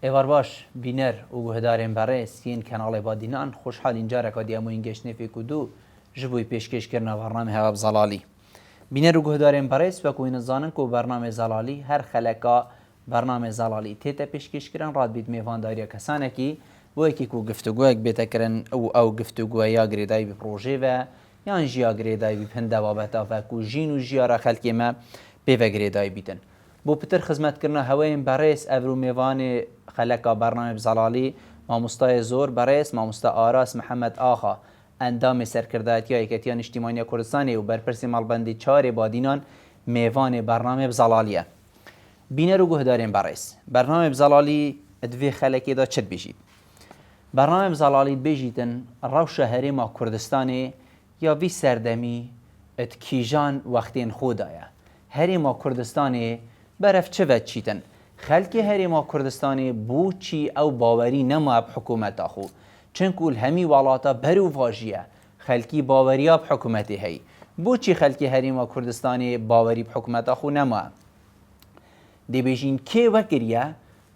Êvar baş bîner û guhdarên berêz yên kanalê Badînan, xoşhalîn careka dî em û hîn geştinê fêk û du ji bo pêşkêşkirina bernamê Hewa bi Zelalî. Bîner û guhdarên berêz wek hûn dizanin ku bernamê Zelalî her xeleka bernamê Zelalî tête pêşkêşkirin radibît mêvandariya kesanekî bo yekî ku giftugoyek bête kirin û ew giftugoye ya girêdayî bi projê ve yan jî ya girêdayî bi hinde babeta ve ku jîn û jiyara xelkê me pê ve girêdayî bîtin. Bo pitir xizmetkirina heweyên berêz ev rû mêvanê xeleka bernamê bi zelalî mamostayê zor berêz mamosta Aras Mihemed Axa endamê Serkirdayetiya Yeketiya Niştîmaniya Kurdistanê û berpirsê Malbendê Çarê Badînan mêvanê bernamê bi zelalî ye. Bîner û guhdarên berêz, bernamê bi zelalî di vê xelekê de çi dibêjît? Bernamê bi zelalî dibêjîtin rewşa Herêma Kurdistanê ya vî serdemî di kîjan wextên xwe de ye. Herêma Kurdistanê berev çi ve çîtin? Xelkê Herêma Kurdistanê bo çî ew bawerî nemaye bi hikûmeta xwe? Çinku li hemî welata berovajî ye. Xelkî baweriya bi hikûmetê heyî. Bo çî xelkê Herêma Kurdistanê bawerî bi hikûmeta xwe nemaye? Dê bêjîn kê wekiriye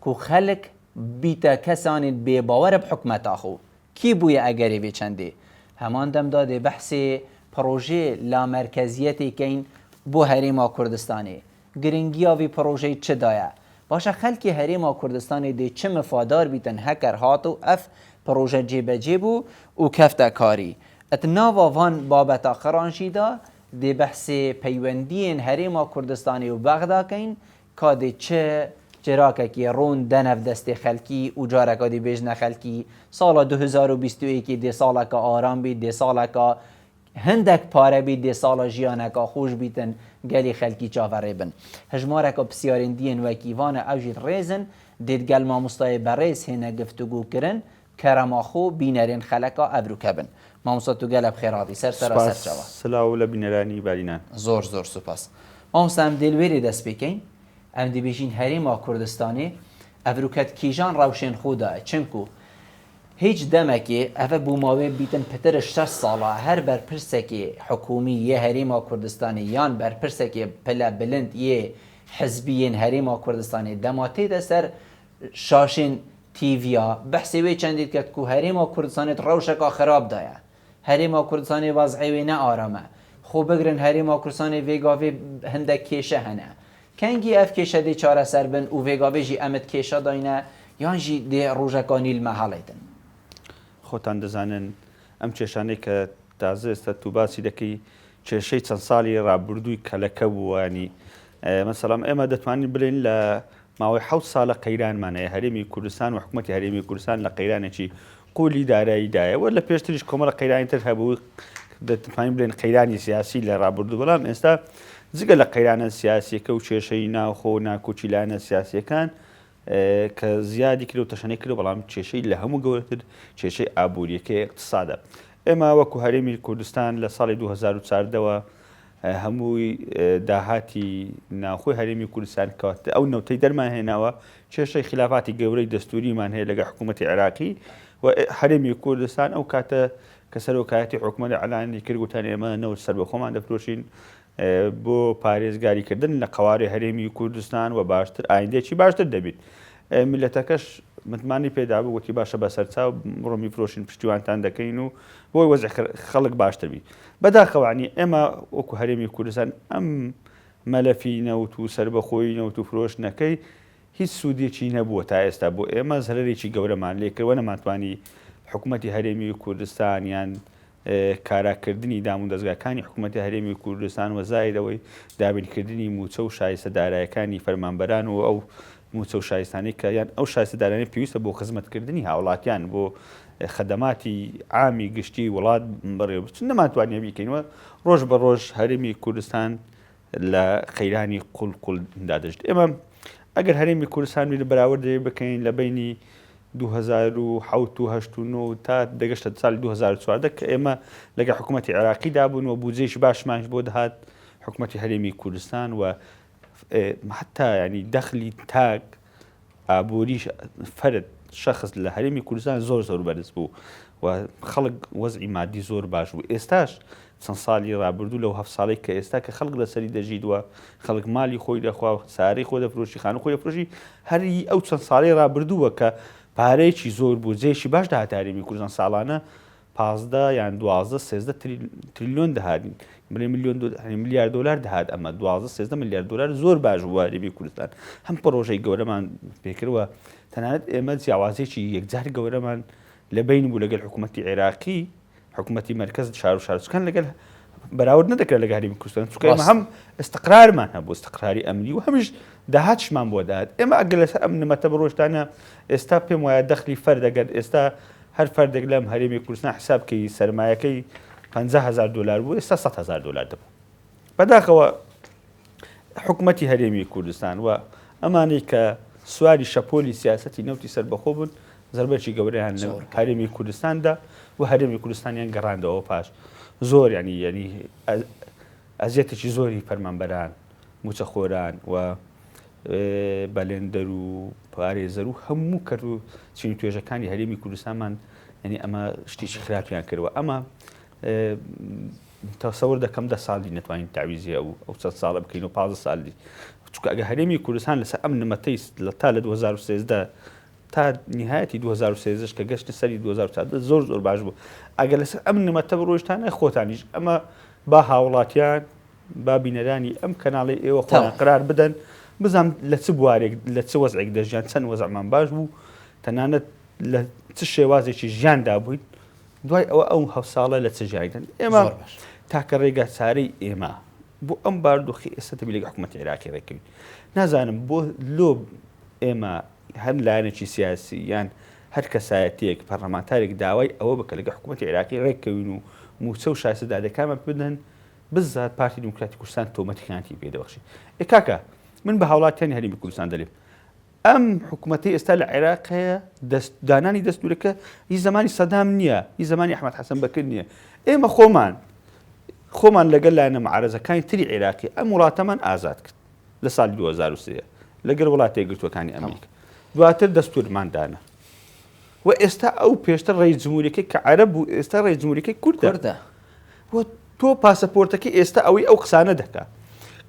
ku xelk bîte kesanên bêbawer bi hikûmeta xwe? Kî bûye egerê vê çendê? Heman dem de dê behsê projeyê lamerkeziyetê keyn bo Herêma Kurdistanê. Giringiya vî projeyê çi daye? Baş e xelkê Herêma Kurdistanê dê çi mifadar bîtin heker hat û ev proje cêbecê bû û kefte karî? Di nava van babeta qiran jî de dê behsê peywendiyên Herêma Kurdistanê û Bexda keyn ka dê çi çirakekî ron denev destê xelkî û careka dê bêjine xelkî sala 2021 dê saleka aram bî, dê saleka Hindek pare bî dê sala jiyaneka xweş bîtin gelî xelkî çaverê bin. Hejmareka pisyarên diyên wekî van e ew jî rêz in, dê digel mamostayê berêz hêne giftugo kirin, kerema xwe bînerên xeleka evrûke bin. Mamosta tu gele bi xêr hatî ser sera ser Spas, çawa. silav li bîneranî Berînan. Zor zor supas. Mamosta em dê li wêrê dest pê keyn. Em dibêjîn Herêma Kurdistanê evrûke di kîjan rewşên xwe de ye çinku Hîç demekê ev e bû mawê bîtin pitir şeş sala her berpirsekê hikûmî yê Herêma Kurdistanê yan berpirsekê pile bilind yê hizbî yên Herêma Kurdistanê dema têde ser şaşên TVya behsê wê çendê diket ku Herêma Kurdistanê di rewşeka xirab de ye. Herêma Kurdistanê wez'ê wê ne aram e. Xwe bigirin Herêma Kurdistanê vê gavê hindek kêşe hene. Kengî ev kêşe dê çareser bin û vê gavê jî em ê di kêşa dayne yan jî dê rojeka nîl me helêtin? Xwetan dizanin em kêşanê ke taze êsta tu basî dekî kêşey çend salî rabûrdûy keleke bû yanî meselam ême detwanîn bilên li ماوەی حەوت سالە قەیرانمان هەیە هەرێمی کوردستان و حکوومەتی هەرێمی کوردستان لە قەیرانێکی قولی دارایی دایە و لە پێشتریش کۆمەڵە قەیرانی تر هەبوو دەتوانین بڵێن قەیرانی سیاسی لە ڕابردوو بەڵام ئێستا جگە لە قەیرانە سیاسیەکە و کێشەی ناوخۆ و ناکۆکی لایەنە سیاسیەکان کە زیادی کرد و تەشەنەی کرد بەڵام کێشەی لە هەموو گەورەتر کێشەی ئابووریەکەی اقتصادە ئێمە وەکو هەرێمی کوردستان لە ساڵی 2014ەوە هەمووی داهاتی ناوخۆی هەرێمی کوردستان کەواتە ئەو نەوتەی دەرمان هێناوە کێشەی خلافاتی گەورەی دەستوریمان هەیە لەگە حکوومەتی عێراقی و هەرێمی کوردستان ئەو کاتە کە سەرۆکایەتی حکومەت ئەلانی کرد گوتیان ئێمە نەوت سەربەخۆمان دەفرۆشین بۆ پارێزگاریکردن لە قەوارەی هەرێمی کوردستان و باشتر ئایندێکی باشتر دەبیت میلەتەکەش متمانی پێدا بوو گوتی باشە بە سەرچاو بڕۆ میفرۆشین پشتیوانتان دەکەین و بۆی وەزع خەڵک باشتر بی بەداخەوانی ئێمە وەکو هەرێمی کوردستان ئەم مەلەفی نەوت و سربەخۆی نەوت و فرۆشتنەکەی هیچ سوودێکی نەبووە تا ئێستا بۆ ئێمە زەرەرێکی گەورەمان لێکرد و نەمانتوانی حکوومەتی هەرێمی کوردستان یان کاراکردنی دامودەزگاکانی حکوومەتی هەرێمی کوردستان و زاید ئەوەی دابینکردنی مووچە و شایستە دارایەکانی فەرمانبەران و ئەو مووچە و شایستانەی کە یان ئەو شایستە دارایانەی پێویستە بۆ خزمەتکردنی هاوڵاتیان بۆ خەدەماتی عامی گشتی وڵات بەڕێوە بچن نەمانتوانیە بیکەین و ڕۆژ بە ڕۆژ هەرێمی کوردستان لە قەیرانی قول قولدا دەژیت. ئێمە ئەگەر هەرێمی کوردستان بیر بەراورد بکەین لە بینی 2007 و 8 و 9 تا دەگەشتە ساڵی 2014 کە ئێمە لەگە حکوومەتی عێراقی دابوون و بودجەیەکی باشمانش بۆ دەهات حکوومەتی هەرێمی کوردستان و حتا ینی دەخلی تاک ئابووریش فەرد. شەخس لە هەرێمی کوردستان زۆر زۆر بەرز بوو و خەڵک وەزعی مادی زۆر باش بوو ئێستاش چەند ساڵی ڕابردوو لەو هەفت ساڵەی کە ئێستا کە خەڵک لەسەری دەژیت و خەڵک مالی خۆی دەخوا و سارەی خۆ دەفرۆشی خانوو خۆی دەفرۆشی هەر ی ئەو چەند ساڵەی ڕابردووە کە پارەیەکی زۆر بوو جێیەکی باش دەهاتە هەرێمی کوردستان ساڵانە 15 یان 12 13 تریلیۆن دەهات بڵێ میلیۆن ملیار دلار دەهات ئەمە 12 13 ملیار دلار زۆر باش بوو هەرێمی کوردستان هەم پڕۆژەی گەورەمان پێکردوە تەنانەت ئێمە جیاوازێکی یەکجار گەورەمان لە بین بوو لەگەل حکوومەتی عێراقی حکوومەتی مەرکەز شار و شارۆچکان لەگەل بەراورد نەدەکرا لەگە هەرێمی کوردستان چونکە ئێمە هەم استقرارمان هەبوو استقراری ئەمنی و هەمیش داهاتشمان بۆ داهات ئێمە ئەگەر لەسەر ئەم نمەتە بڕۆشتانە ئێستا پێم وایە دەخلی فەرد ئەگەر ئێستا هەر فەردێک لەم هەرێمی کوردستان حساب کەی سەرمایەکەی 50 هزار دلار بوو ئێستا 100 هزار دلار دەبوو بەداخەوە حکومەتی هەرێمی کوردستان و ئەمانەی کە سواری شەپۆلی سیاسەتی نەوتی سەربەخۆ بوون زەربەکی گەورەیان لە هەرێمی کوردستاندا و هەرێمی کوردستانیان گەڕاندەوە پاش زۆر ینی ینی ئەزیەتێکی زۆری فەرمانبەران موچەخۆران و بەلێندەر و پارێزەر و هەموو کەرت و چین توێژەکانی هەرێمی کوردستانمان ینی ئەمە شتێکی خراپیان کردوە ئەمە تەسەور دەکەم دە ساڵی نەتوانین تەعویزی ئەو ئەو چەند ساڵە بکەین و 15 ساڵی چونکە ئەگە هەرێمی کوردستان لەسەر ئەم نمەتەی لە تا لە 2013 تا نهایەتی 2013 کە گەشتە سەری 2014 زۆر زۆر باش بوو ئەگەر لەسەر ئەم نمەتە بڕۆیشتانە خۆتانیش ئەمە با هاوڵاتیان با بینەرانی ئەم کەناڵی ئێوە خۆیان قرار بدەن بزانم لە چ بوارێک لە چ وەزعێک دەژیان چەند وەزعمان باش بوو تەنانەت لە چ شێوازێکی ژیاندا بووین دوای ئەوە ئەو هەوساڵە لە چ ژیانیدان ئێمە تاکە ڕێگا چارەی ئێمە بۆ ئەم باردۆخی ئێستا دەبی لەگە حکوومەتی عێراقی ڕێکەوین نازانم بۆ لۆ ئێمە هەر لایەنێکی سیاسی یان هەر کەسایەتیەک پەرلەمانتارێک داوای ئەوە بکە لەگە حکوومەتی عێراقی ڕێککەوین و موچە و شایستە دادەکانمان بدەن بزات پارتی دیموکراتی کوردستان تۆمەتی خیانەتی پێ دەبەخشی ئێ کاکە من بە هاوڵاتیانی هەرێمی کوردستان دەلێم ئەم حکومەتەی ئێستا لە عێراق هەیە دەست دانانی دەستورەکە هی زمانی سەدام نییە هی زمانی ئەحمەد حەسەن بەکر نییە ئێمە خۆمان خۆمان لەگەل لایەنە معارەزەکانی تری عێراقی ئەم وڵاتەمان ئازاد کرد لە ساڵی 2023 لەگەل وڵاتە یەکگرتووەکانی ئەمریکا دواتر دەستورمان دانا و ئێستا ئەو پێشتر ڕێی جمهوریەکەی کە عەرەب بوو ئێستا ڕێی جمهوریەکەی کوردە کوردە. و تۆ پاسەپۆرتەکەی ئێستا ئەوەی ئەو قسانە دەکا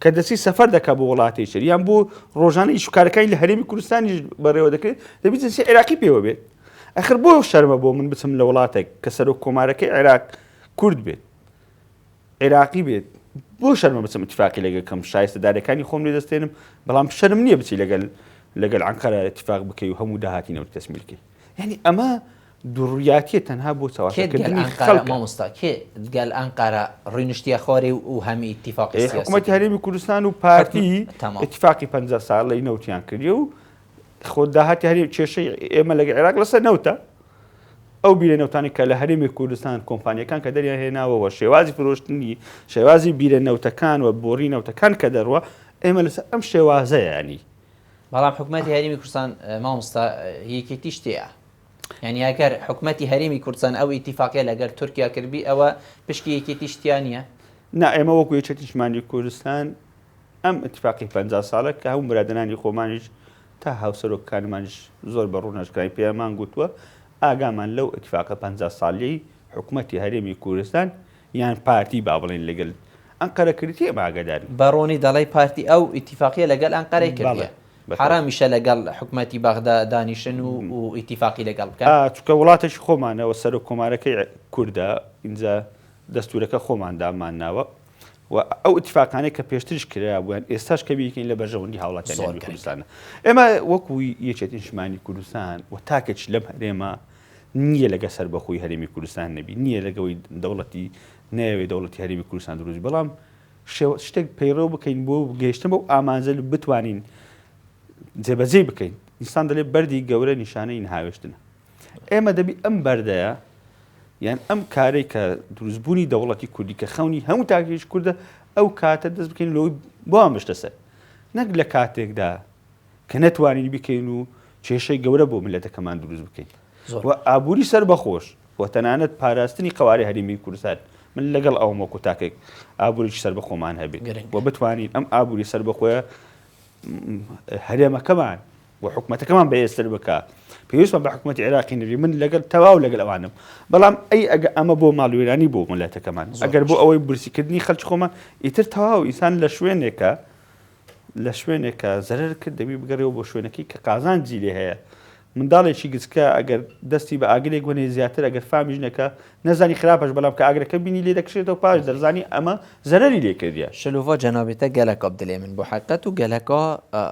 کە دەچی سەفەر دەکا بۆ وڵاتی تر یان بۆ ڕۆژانە ئیش و کارەکانی لە هەرێمی کوردستانیش بەڕێوە دەکرێت دەبی جنسی عێراقی پێوە بێت ئەخر بۆ شەرمە بۆ من بچم لە وڵاتێک کە سەرۆک کۆمارەکەی عێراق کورد بێت عێراقی بێت بۆ شەرمە بچم اتفاقی لەگەڵ کەم شایستە دارەکانی خۆم لێ دەستێنم بەڵام شەرم نییە بچی لەگەل لەگەل ئەنقەرە اتفاق بکەی و هەموو داهاتی نەوت تەسمیل کەی یعنی ئەمە دوڕیاتیە تەنها بۆ چەواشەکردنی خەڵکە. مامۆستا کێ گەل ئەنقەرە ڕوینشتیە خوارێ و هەمی ئیتیفاقی سیاسی حکومەتی هەرێمی کوردستان و پارتی ئیتیفاقی 50 ساڵەی نەوتیان کردی و خۆ داهاتی هەرێم کێشەی ئێمە لەگە عێراق لەسەر نەوتە ئەو بیرە نەوتانی کە لە هەرێمی کوردستان کۆمپانیەکان کە دەریان هێناوەوە شێوازی فرۆشتنی شێوازی بیرە نەوتەکان و بۆڕی نەوتەکان کە دەڕوە ئێمە لەسەر ئەم شێوازەیانی بەڵام حکومەتی هەرێمی کوردستان مامۆستا یەکێتیش تێیە یعنی ئەگەر حکومەتی هەرێمی کوردستان ئەو ئیتیفاقیە لەگەر تورکیا کردبی ئەوە پشکی یەکێتیش تیا نییە؟ نا ئێمە وەکو یەکێتی نیشتمانی کوردستان ئەم ئیتیفاقی 50 ساڵە کە هەموو برادەرانی خۆمانیش تا هاوسەرۆکەکانمانیش زۆر بە ڕوون ئاشکرای پێمان گوتووە ئاگامان لەو ئیتیفاقە 50 ساڵیەی حکومەتی هەرێمی کوردستان یان پارتی با بڵێین لەگەل ئەنقەرە کردی ئێمە ئاگادارین. بە ڕوونی دەڵێی پارتی ئەو ئیتیفاقیە لەگەل ئەنقەرەی کردیە. حەرامیشە لەگەڵ حکومەتی بەغدا دانیشن و ئیتیفاقی لەگەڵ بکەن. چونکە وڵاتێکی خۆمانە و سەرۆک کۆمارەکەی کوردە ئینجا دەستورەکە خۆمان دامان ناوە و ئەو ئیتیفاقانەی کە پێشتریش کرابوویان ئێستاش کە بیکەین لە بەرژەوەندی هاوڵاتیانی هەرێمی کوردستانە. ئێمە وەکو یەکێتی نیشتمانی کوردستان و تاکێکی لەم هەرێمە نییە لەگە سەربەخۆی هەرێمی کوردستان نەبی نییە لەگەوەی دەوڵەتی نەیەوێ دەوڵەتی هەرێمی کوردستان دروست بەڵام شتێک پەیڕەو بکەین بۆ گەیشتن بەو ئامانجە بتوانین جێبەجێی بکەین ئینسان دەلێ بەردی گەورە نیشانەی نهاوێشتنە ئێمە دەبی ئەم بەردەیە یان ئەم کارێک کە دروستبوونی دەوڵەتی کوردی کە خەونی هەموو تاکێکی کوردە ئەو کاتە دەست بکەین لەوەی بۆیان بشتە سەر نەک لە کاتێکدا کە نەتوانین بکەین و کێشەی گەورە بۆ میللەتەکەمان دروست بکەین و ئابووری سەربەخۆش و تەنانەت پاراستنی قەوارەی هەرێمی کوردستان من لەگەڵ ئەوم وەکو تاکێک ئابووریی سەربەخۆمان هەبێت و بتوانین ئەم ئابووری سەربەخۆیە هەرێمەکەمان و حکومەتەکەمان بەهێزتر بکە. پێویستمان بە حکوومەتی عێراقی نەبی من لەگەڵ تەواو لەگەڵ ئەوانم بەڵام ئەی ئەگە ئەمە بۆ ماڵوێرانی بۆ ملەتەکەمان ئەگەر بۆ ئەوەی برسیکردنی خەلکی خۆمان ئیتر تەواو ئینسان لە شوێنێکە لە شوێنێکە زەرەر کرد دەبی بگەڕێەوە بۆ شوێنەکەی کە قازانجی لێ هەیە منداڵێکی گچکە ئەگەر دەستی بە ئاگرێک وەنێ زیاتر ئەگەر فامیش نەکا نەزانی خراپەش بەڵام کە ئاگرەکە بینی لێ دەکشێتەوە پاش دەرزانی ئەمە زەرەری لێ کردیە. شلوڤا جەنابێ تە گەلەکا بدلێ من بۆ حەقیقەت و گەلەکا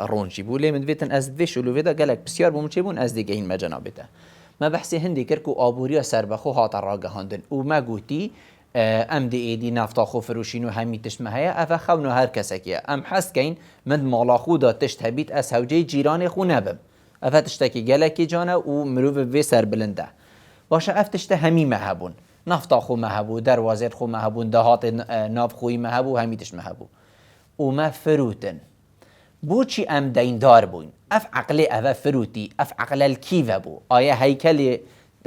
ڕۆن ژی بوو لێ من دڤێتن ئەز دڤێ شلوڤێ دا گەلەک پسیار بۆ من چێ بوون ئەز دێ گەهینمە جەنابێ تە مە بەحسێ هندێ کرد کو ئابووریا سەربەخۆ هاتە ڕاگەهاندن و مە گوتی ئەم دێ ئێدی نافتا خۆ فروشین و هەمی تشت مە هەیە ئەڤە خەونە هەر کەسەکیە ئەم حەز کەین من ماڵا خو دا تشت هەبیت ئەز هەوجەی جیرانێ خو نەبم ئەڤە تشتەکی گەلەکی جانە و مروڤ ڤێ سەربلندە. باشە ئەڤ تشتە هەمی مە هەبوون. نەفتا خو مە هەبوو، دەروازێت خو مە هەبوون، داهاتێ ناڤخۆیی مە هەبوو، هەمی تشت مە هەبوو. و مە فروتن. بۆچی ئەم دەیندار بووین؟ ئەڤ عەقلێ ئەڤە فروتی، ئەڤ عەقلە لکیڤە بوو؟ ئایە هەیکەلێ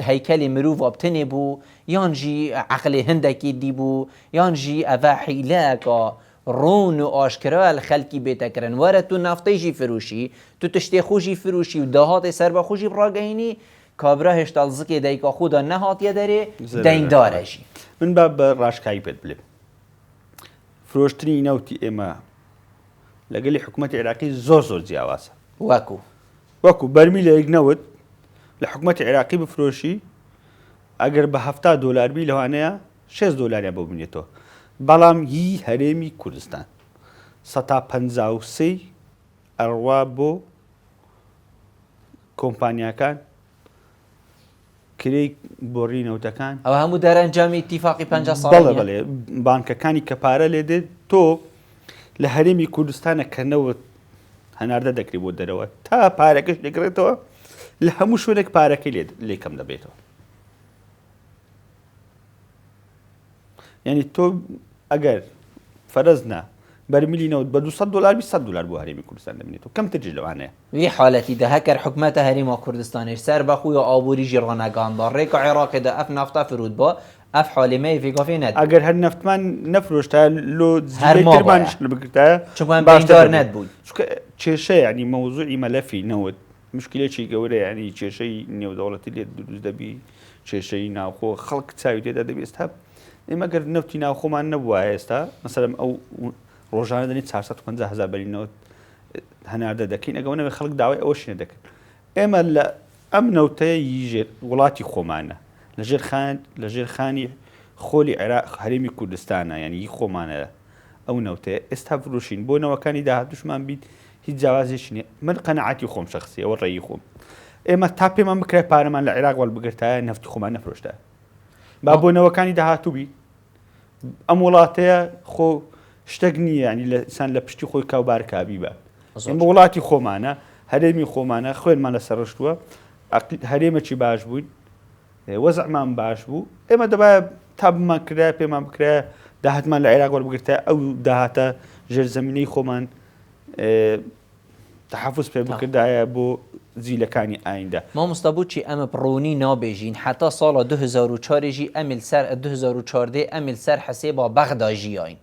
هەیکەلێ مروڤا بتنێ بوو یان ژی عەقلێ هندەکی دی بوو یان ژی ئەڤە حیلەکا ڕوون و ئاشکرایە لە خەلکی بێتە کرن وەرە تو نەفتەی ژی فروشی تو تشتێ خو ژی فروشی و داهاتێ سەربەخو ژی بڕاگەینی کابرا هێشتا لزکێ دایکا خو دا نەهاتیە دەرێ دەیندارە ژی. من با بە ڕاشکاوی پێت بلێم فرۆشتنی نەوتی ئێمە لەگەلی حکومەتی عێراقی زۆر زۆر جیاوازە. وەکو؟ وەکو بەرمیلێک نەوت لە حکومەتی عێراقی بفرۆشی ئەگەر بە 70 دۆلار بی لەوانەیە شێست دۆلاریان بۆ بمینێتەوە بەڵام هی هەرێمی کوردستان سەتا 53 ئەڕوا بۆ کۆمپانیاکان کرێی بۆڕی نەوتەکان. ئەوە هەموو دەرەنجامی ئیتیفاقی 50 ساڵە بەڵێ بەڵێ بانکەکانی کە پارە لێ دێت تۆ لە هەرێمی کوردستانە کە نەوت هەناردە دەکرێت بۆ دەرەوە تا پارەکەش دەگرێتەوە لە هەموو شوێنێک پارەکەی لێ کەم دەبێتەوە یعنی تۆ ئەگەر فەرز نا بەرمیلی نەوت بە 200 دلار 100 دلار بۆ هەرێمی کوردستان دەمێنێتەوە کەمتریش لەوانەیە. وی حالەتی دە هەکەر حکومەتە هەرێما کوردستانێش سەر بە خویا ئابووری ژی ڕانەگاندا ڕێکا عێراقێ دە ئەف نەفتە فروت با ئەف حالێ مەیێ ڤێ گاڤێ نەدبوو. ئەگەر هەر نەفتمان نەفرۆشتایە لۆ هەر زیلەی مابایە ترمانیش بگرتایە چونکە ئەم باشتر دەیندار دەبوو نەدبووین. چونکە کێشەیە یعنی مەوزوعی مەلەفی نەوت مشکلێکی گەورەیە یعنی کێشەی نێودەوڵەتی لێ دروست دەبی کێشەی ناوخۆ خەڵک چاوی تێدا دەبی ئێستا ئێمە گەر نەوتی ناوخۆمان نەبووایە ئێستا مەسەلەن ئەو ڕۆژانە دەنی 450 هزار بەری نەوت هەناردە دەکەین ئەگەوە نەبێت خەڵک داوای ئەوەشی نەدەکرد ئێمە لە ئەم نەوتەیە ژێر وڵاتی خۆمانە لە ژێر خان لە ژێر خانی خۆلی عێراق هەرێمی کوردستانە یعنی ی خۆمانە ئەو نەوتەیە ئێستا فرۆشین بۆ نەوەکانی داهاتوشمان بیت هیچ جیاوازێکی نیە من قەناعەتی خۆم شەخسی ئەوە ڕێی خۆم ئێمە تا پێمان بکرای پارەمان لە عێراق وەربگرتایە نەفتی خۆمان نەفرۆشتایە با بۆ نەوەکانی داهاتوو بی ئەم وڵاتەیە خۆ شتێک نییە ینی لە ئینسان لە پشتی خۆی کاو بارکابی بە ئێمە وڵاتی خۆمانە هەرێمی خۆمانە خوێنمان لەسەر ڕشتووە هەرێمەکی باش بووین وەزعمان باش بوو ئێمە دەبایە تا بمان کرایە پێمان بکرایە داهاتمان لە عێراق وەربگرتە ئەو داهاتە ژێرزەمینەی خۆمان تەحەفوز پێ بکردایە بۆ جیلەکانی ئایندە. مامۆستا بۆچی ئەمە بڕوونی نابێژین حەتا ساڵا 2004 ژی ئەمیل سەر 2014 ئەمیل سەر حسێبا بەغدا ژیاین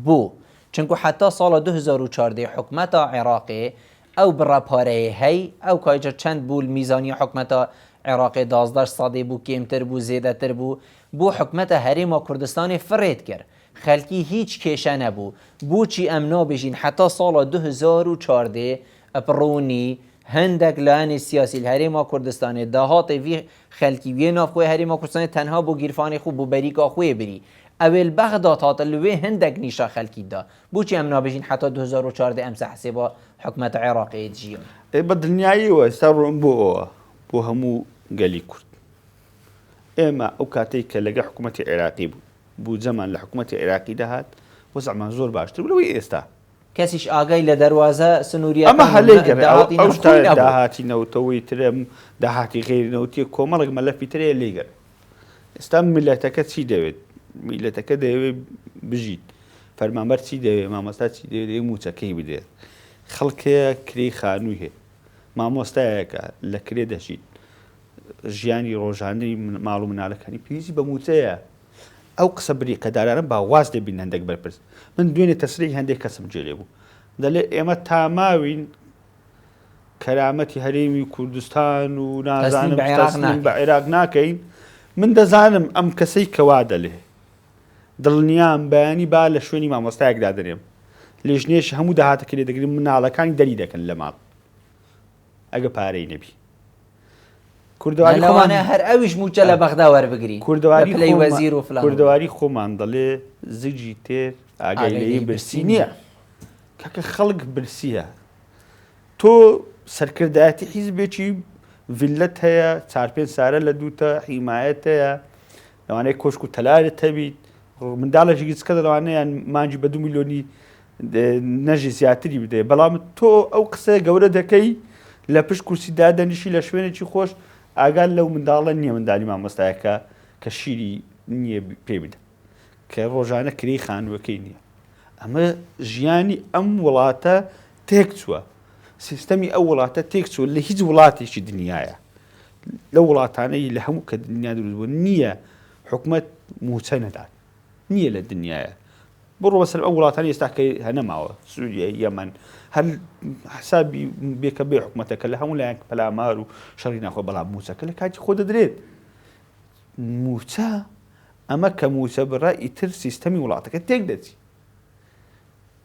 بۆ چونکو حەتا ساڵا 2014 حکومەتا عێراقێ ئەو بڕە پارەیە هەی ئەو کایجە چەند بوو میزانیە حکومەتا عێراقێ دازدە سەدێ بوو کێمتر بوو زێدەتر بوو بۆ حکومەتە هەرێما کوردستانێ فڕێت کرد خەلکی هیچ کێشە نەبوو بۆچی ئەم نابێژین حەتا ساڵا 2014 ئەپڕوونی هەندەک لایەنێ سیاسی لە هەرێما کوردستانێ داهاتێ ڤی خەلکی وێ ناوخۆێ هەرێما کوردستانێ تەنها بۆ گیرفانێ خو بۆ بەریکا خوێ بری ئەوێ لبەغداد هاتە لوێ هەندەک نیشا خەلکی دا بۆچی ئەم نابێژین حەتا 2014 ئەم سە حسێبا حکومەت عێراقێ جیان. ئێ بە دڵنیاییەوە ئێستا ڕوون بۆ ئەوە بۆ هەموو گەلی کورد ئێمە ئەو کاتەی کە لەگە حکوومەتی عێراقی بوو بوجەمان لە حکومەتی عێراقی دەهات وەزعمان زۆر باشتر بوو لەوەی ئێستا. کەسیش ئاگای لە دەروازە سنوورییەکان ئەمە و هەلەی گەڕێ داهاتی ئەو ناوخۆی شتە نەبوو. داهاتی نەوتەوەی ترە داهاتی غەیری نەوتیە کۆمەڵێک مەلەفی ترەیە لێی گەڕێ ئێستا میللەتەکە چی دەوێت میللەتەکە دەیەوێت بژیت فەرمانبەر چی دەوێت مامۆستا چی دەوێت دەیەوێت مووچەکەی بدێت خەڵک هەیە کرێی خانووی هەیە مامۆستایەکە لە کرێ دەژیت ژیانی ڕۆژانەی ماڵ و منالەکانی پێویستی بە مووچەیە ئەو قسە بریقەدارانە با واز لێ بین هەندێک بەرپرس من دوێنێ تەسریحی هەندێک کەسم گوێ لێ بوو دەلێ ئێمە تا ماوین کەرامەتی هەرێمی کوردستان و نازانم تەسلیم بە عێراق ناکەین من دەزانم ئەم کەسەی کەوا دەلێ دڵنیام بەیانی با لە شوێنی مامۆستایەک دادەنێم لیژنەیەکی هەموو داهاتەکەی لێ دەگرن مناڵەکانی دەری دەکەن لە ماڵ ئەگە پارەی نەبی کوردەواری خۆمان هەر ئەویش موچە لە بەغدا وەربگری کوردەواری پلەی وەزیر و فلان کوردەواری خۆمان دەڵێ زگی تێر ئاگای لێی برسی نییە کاکە خەڵک برسیە تۆ سەرکردایەتی حیزبێکی ڤیللەت هەیە، چار پێنج سارە لە دووتە، حیمایەت هەیە، لەوانەیە کۆشک و تەلارت هەبیت، منداڵێکی گچکە لەوانەیە مانگی بە دو میلیۆنی نەژی زیاتری بدەیە، بەڵام تۆ ئەو قسەیە گەورە دەکەی لە پشت کورسی دادەنیشی لە شوێنێکی خۆش ئاگات لەو منداڵە نییە مندالی مامۆستایەکە کە شیری نییە پێی بدە کە ڕۆژانە کرێی خانووەکەی نییە ئەمە ژیانی ئەم وڵاتە تێکچووە سیستەمی ئەو وڵاتە تێکچووە لە هیچ وڵاتێکی دنیاە لە وڵاتانەی لە هەموو کە دنیا دروست بوو نییە حکومت موچە نەدات نییە لە دنیاە بڕۆ بەسەر ئەو وڵاتانی ئێستا کە هەنەماوە سووریە یەمەن هەر حسابی بێکە بێ حکومەتەکە لە هەموو لایەن پەلامار و شەڕی ناخۆ بەڵام موچەکە لە کاتی خۆ دەدرێت موچە ئەمە کە موچە بڕە ئیتر سیستەمی وڵاتەکە تێک دەچی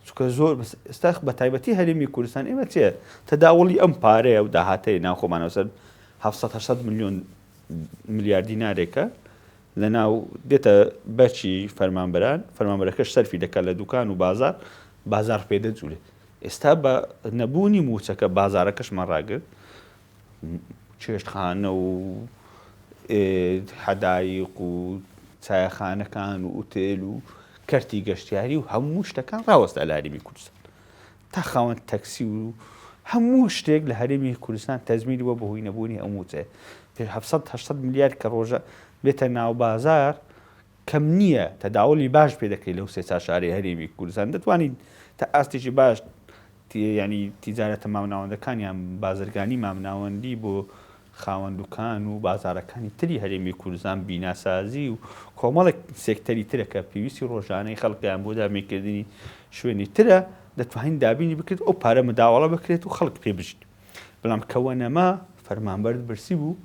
چونکە زۆر ئێستا بە تایبەتی هەرێمی کوردستان ئێمە چێ تەداوڵی ئەم پارەیە و داهاتەی ناوخۆمانەوە سەر 700 میلیۆن ملیار دینارێکە لە ناو دێتە بەچی فەرمانبەران فەرمانبەرەکەش سەرفی دەکات لە دوکان و بازار بازار پێ دەجوولێت ئێستا بە نەبوونی موچەکە بازارەکەشمان ڕاگرت چێشتخانە و حەدایق و چایەخانەکان و ئوتێل و کەرتی گەشتیاری و هەموو شتەکان ڕاوەستا لە هەرێمی کوردستان تا خاوەن تەکسی و هەموو شتێک لە هەرێمی کوردستان تەزمیری بۆ بەهۆی نەبوونی ئەو مووچەیە پێ 700 800 ملیار کە ڕۆژە بێتە ناو بازار کەم نییە تەداولی باش پێ دەکەی لەو سێ چار شارەی هەرێمی کوردستان دەتوانیت تا ئاستێکی باش ینی تیجارەتە مامناوەندەکان یان بازرگانی مامناوەندی بۆ خاوەن دوکان و بازارەکانی تری هەرێمی کوردستان بیناسازی و کۆمەڵێک سێکتەری ترە کە پێویستی ڕۆژانەی خەڵکیان بۆ دابینکردنی شوێنی ترە دەتوانین دابینی بکرێت ئەو پارە مداوەڵە بکرێت و خەڵک پێ بژیت بەڵام کەوە نەما فەرمانبەر برسی بوو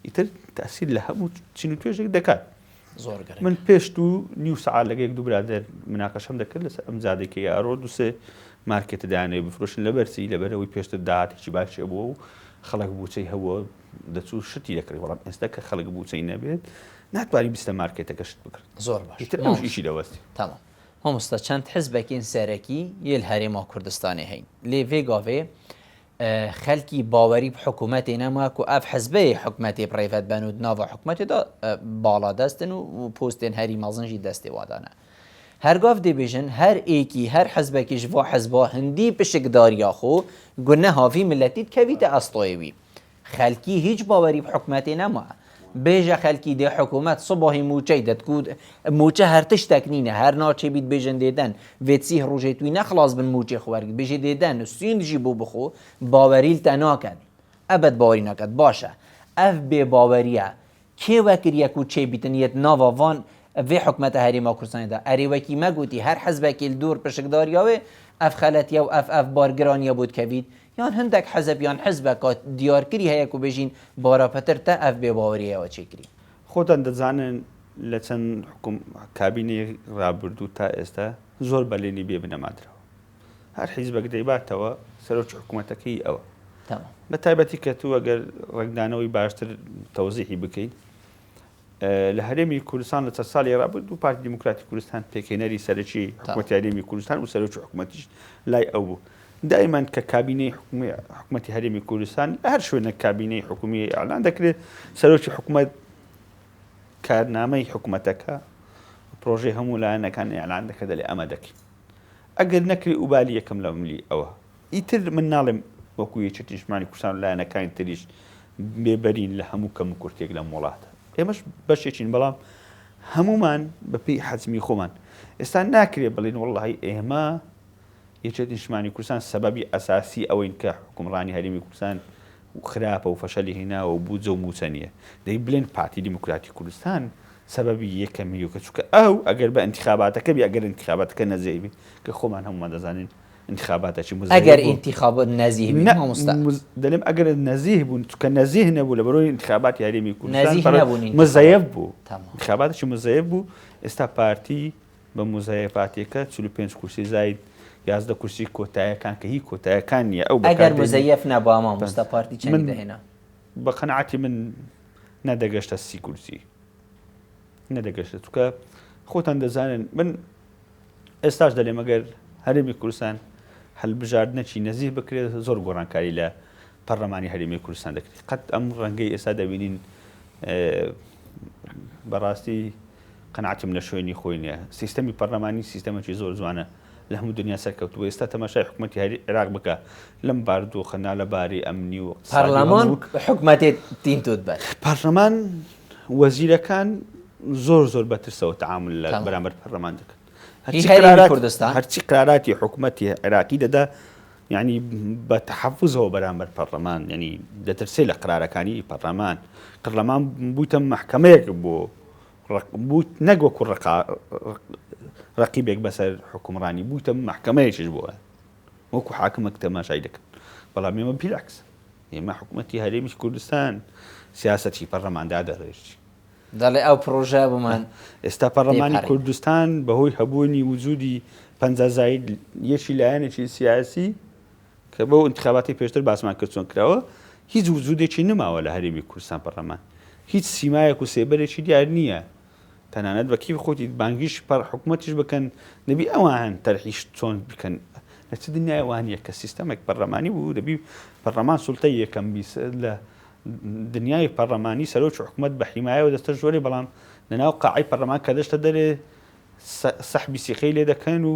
ئیتر تاسیر لە هەموو چین و توێژێک دەکات زۆر گرنگە. من پێش دوو نیو سەعات لەگە یەک دوو برادەر مناقەشەم دەکرد لەسەر ئەم جادەی کە یارۆ دوو سێ مارکێتە دەیانەوێت بفرۆشن لەبەر چی لەبەر ئەوەی پێشتر داهاتێکی باشی هەبووە و خەڵک بووچەی هەبووە دەچوو شتی دەکڕی بەڵام ئێستا کە خەڵک بووچەی نەبێت ناتوانانی بستە مارکێتەکە شت بکڕی زۆر باش ئیتر ئەوش ئیشی دەوەستی. تەمام مامۆستا چەند حزبەکین سەرەکی یل هەرێما کوردستانێ هەین لێ ڤێ گاڤێ خەلکی باوەری ب حکومەتێ نەما کو ئەڤ حزبەێ حکومەتێ بڕێڤەد بەن و د ناڤا حکومەتێ دا باڵادەستن و پۆستێن هەری مەزن ژی دەستێ وادانە. هەرگاڤ دێ بێژن هەر ئێکی هەر حزبەکی ژ ڤا حزبا هندی پشکداریا خۆ گونەها ڤی ملەتی دکەڤیتە ئەستۆێ وی. خەلکی هیچ باوەری ب حکومەتێ نەما. بێژە خەلکی دێ حکومەت سباهی موچەی دەت کو موچە هەر تشتەک نینە هەر ناچێ بیت بێژن دێ دەن ڤێ سیه ڕوژێ توی نەخڵاس بن موچێ خو وەرگ بێژێ دێ دەن سویند ژی بۆ بخۆ باوەریل تە ناکەن ئەبەد باوەری ناکەت باشە ئەڤ بێ باوەریە کێ وەکریە کو چێ بیتن یەت ناڤا ڤان ڤێ حکومەتە هەرێما کوردستانێ دا ئەرێ وەکی مە گوتی هەر حزبەکێ ل دور پشکداریاوێ ئەڤ خەلەتیە و ئەڤ ئەڤ بارگرانیە بۆ دکەڤیت یان هندەک حزب یان حزبەکا دیارکری هەیە کو بێژین بارا پتر تە ئەڤ بێ باوەریەوە چێ کری. خۆتان دەزانن لە چەند حکوم کابینەی ڕابردوو تا ئێستا زۆر بەلێنی بێ بنەما دراوە هەر حیزبەک دەیباتەوە سەرۆکی حکوومەتەکەی ئەوە بە تایبەتی کە تو ئەگەر ڕەنگدانەوەی باشتر تەوزیحی بکەین لە هەرێمی کوردستان لە چەند ساڵی ڕابردوو پارتی دیموکراتی کوردستان پێکهێنەری سەرەکی حکوومەتی هەرێمی کوردستان و سەرۆکی حکوومەتیش لای ئەو بوو دائیمان کە کابینەی حکوومەتی هەرێمی کوردستان لە هەر شوێنێک کابینەی حکومی ئەعلان دەکرێت سەرۆکی حکوومەت کارنامەی حکوومەتەکە پرۆژەی هەموو لایەنەکان ئیعلان دەکە دەلێ ئەمە دەکەین ئەگەر نەکرێ ئوبالی یەکەم لە ملی ئەوە ئیتر من ناڵێم وەکو یەکێتی نیشتمانی کوردستان و لایەنەکانی تریش بێبەرین لە هەموو کەموکورتیەک لەم وڵاتە ئێمەش بەشێکین بەڵام هەمومان بەپێی حەجمی خۆمان ئێستا ناکرێ بڵێن وەڵڵاهی ئێمە یەکێتی نیشتمانی کوردستان سەبەبی ئەساسی ئەوەین کە حکومڕانی هەرێمی کوردستان خراپە و فەشەلی هێناوە و بودجە و موچە نییە دەی بلێن پارتی دیموکراتی کوردستان سەبەبی یەکەمیوکە چونکە ئەو ئەگەر بە انتخاباتەکە بی ئەگەر انتخاباتەکە نەزەیبی کە خۆمان هەمومان دەزانین. ئینتخاباتەکی مزەیەف ئەگەر بوو. ئینتیخابات نەزیه بی نە مامۆستا. مز دەلێم ئەگەر نەزیه بوون چونکە نەزیه نەبوو لە بەرۆی ئینتخاباتی هەرێمی کوردستان نەزیه پەڕ نەبوون ئینتیخابات. مزەیەف بوو تەمام. ئینتخاباتێکی مزەیەف بوو ئێستا پارتی بە مزەیەفاتیەکە 45 کورسی زاید 11 کورسی کۆتایەکان کە هی کۆتایەکان نییە ئەو ئەگەر بەکار دێنی مزەیەف نەبا مامۆستا پارتی چەندی من دەهێنا؟ بە قەناعەتی من نەدەگەشتە 30 کورسی نەدەگەشتە چونکە خۆتان دەزانن من ئێستاش دەلێم ئەگەر هەرێمی کوردستان هەلبژاردنەکی نەزیه بکرێت زۆر گۆڕانکاری لە پەرلەمانی هەرێمی کوردستان دەکرێت قەت ئەم ڕەنگەی ئێستا دەبینین بەڕاستی قەناعەتم لە شوێنی خۆی نییە سیستەمی پەرلەمانی سیستەمێکی زۆر جوانە لە هەموو دنیا سەرکەوتووە ئێستا تەماشای حکوومەتی هەری عێراق بکە لەم باردۆخە نالەباری ئەمنی و پەرلەمان حکومەتێ تین توت بەر پەرلەمان وەزیرەکان زۆر زۆر بەترسەوە تەعامول لە بەرامبەر پەرلەمان دەکەن. هی هەرێمی کوردستان؟ هەرچی قراراتی حکومەتی عێراقی دەدا یعنی بە تەحەفوزەوە بەرامبەر پەرلەمان یعنی دەترسێ لە قرارەکانی پەرلەمان قرلەمان بوویتە مەحکەمەیەک بۆ بوویت نەک وەکو ڕقیبێک بەسەر حکومڕانی بوویتە مەحکەمەیەکیش بۆ وەکو حاکمێک تەماشای دەکەن بەڵام ئێمە بیلعکس ئێمە حکومەتی هەرێمی کوردستان سیاسەتی پەرلەمان دادەڕێژی. دەڵێ ئەو پڕۆژە بۆمان ئێستا پەرلەمانی کوردستان بەهۆی هەبوونی وجودی 50 زاید یەکی لایەنێکی سیاسی کە بەو انتخاباتی پێشتر باسمان کرد چۆن کراوە هیچ وجودێکی نماوە لە هەرێمی کوردستان پەرلەمان هیچ سیمایەک و سێبەرێکی دیار نییە تەنانەت بە کیف خۆتی بانگیش پەر حکومەتیش بکەن دەبی ئەوان تەرحیش چۆن بکەن لە چ دنیای وان نییە کە سیستەمێک پەرلەمانی بوو دەبی پەرلەمان سوڵتەی یەکەم بی لە دنیای پەرلەمانی سەرۆکی حکومەت بە حیمایەوە دەستە ژۆرێ بەڵام لەناو قاعی پەرلەمان کە دەشتە دەرێ سەحبی سیخەی لێ دەکەن و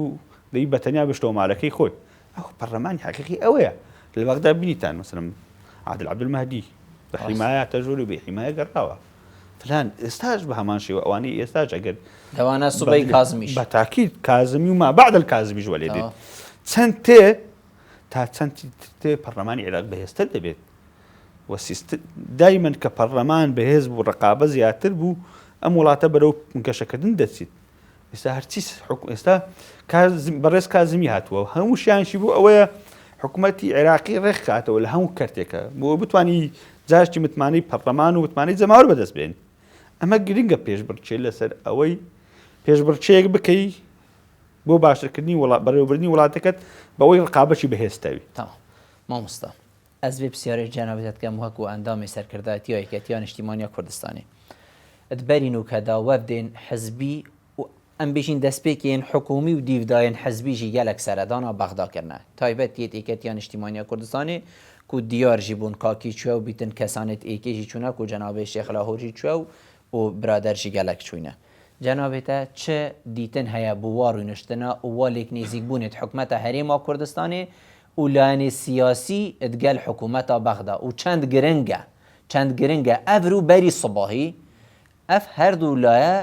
دەی بە تەنیا بشتەوە مالەکەی خۆی ئەو پەرلەمانی حەقیقی ئەوەیە لە بەغدا بینیتان مەسەلەن عادل عەبدولمەهدی بە حیمایە تەژۆر و بێ حیمایە گەڕاوە فلان ئێستاش بە هەمان شێوە ئەوانەی ئێستاش ئەگەر لەوانە سوبەی کازمیش بە تاکید کازمی و ما بعد الکازمیش وەلێ دێت چەند تێ تا چەند تێ پەرلەمانی عێراق بەهێزتر دەبێت و سیست دایمەن کە پەرلەمان بەهێز بوو ڕقابە زیاتر بوو ئەم وڵاتە بەرەو گەشەکردن دەچیت ئێستا هەرچی حکوم ئێستا بەڕێز کازمی هاتووە هەمووشیانشی بوو ئەوەیە حکوومەتی عێراقی ڕێکخاتەوە لە هەموو کەرتێکە بۆ بتانی جاشتی متمانەی پەرلەمان و متمانەی جەماوەر بەدەست بێن ئەمە گرنگە پێشبڕکێ لەسەر ئەوەی پێشبڕکێیەک بکەی بۆ باشترکردنی وڵات بەڕێوەبردنی وڵاتەکەت بەوەی ڕقابەکی بەهێزتەوی. تەمام مامۆستا ئەز ڤێ پرسیارێ جەنابت دکەم وەکو ئەندامێ سەرکردایەتیا یەکێتیا نیشتیمانیا کوردستانێ د بەری نوکەدا وەفدێن حزبی و ئەم بێژین دەستپێکێ yên حکومی و دیڤدایên حزبی ژی گەلەک سەردانا بەغدا کرنە تایبەت یێت یەکێتیا نیشتیمانیا کوردستانێ کو دیار ژی بوون کاکی چوە و بیتن کەسانێت ئێکێ ژی چونە کو جەنابێ شێخ لاهور ژی چوە و و برادەر ژی گەلەک چوینە جەنابێ تە چ دیتن هەیە بۆ وا روینشتنا و وا لێک نێزیک بوونێت حکومەتە هەرێما کوردستانێ و لایەنێ سیاسی دگەل حکومەتا بەغدا و چەند گرنگە چەند گرنگە ئەڤرو بەری سباهی ئەف هەردوو لایە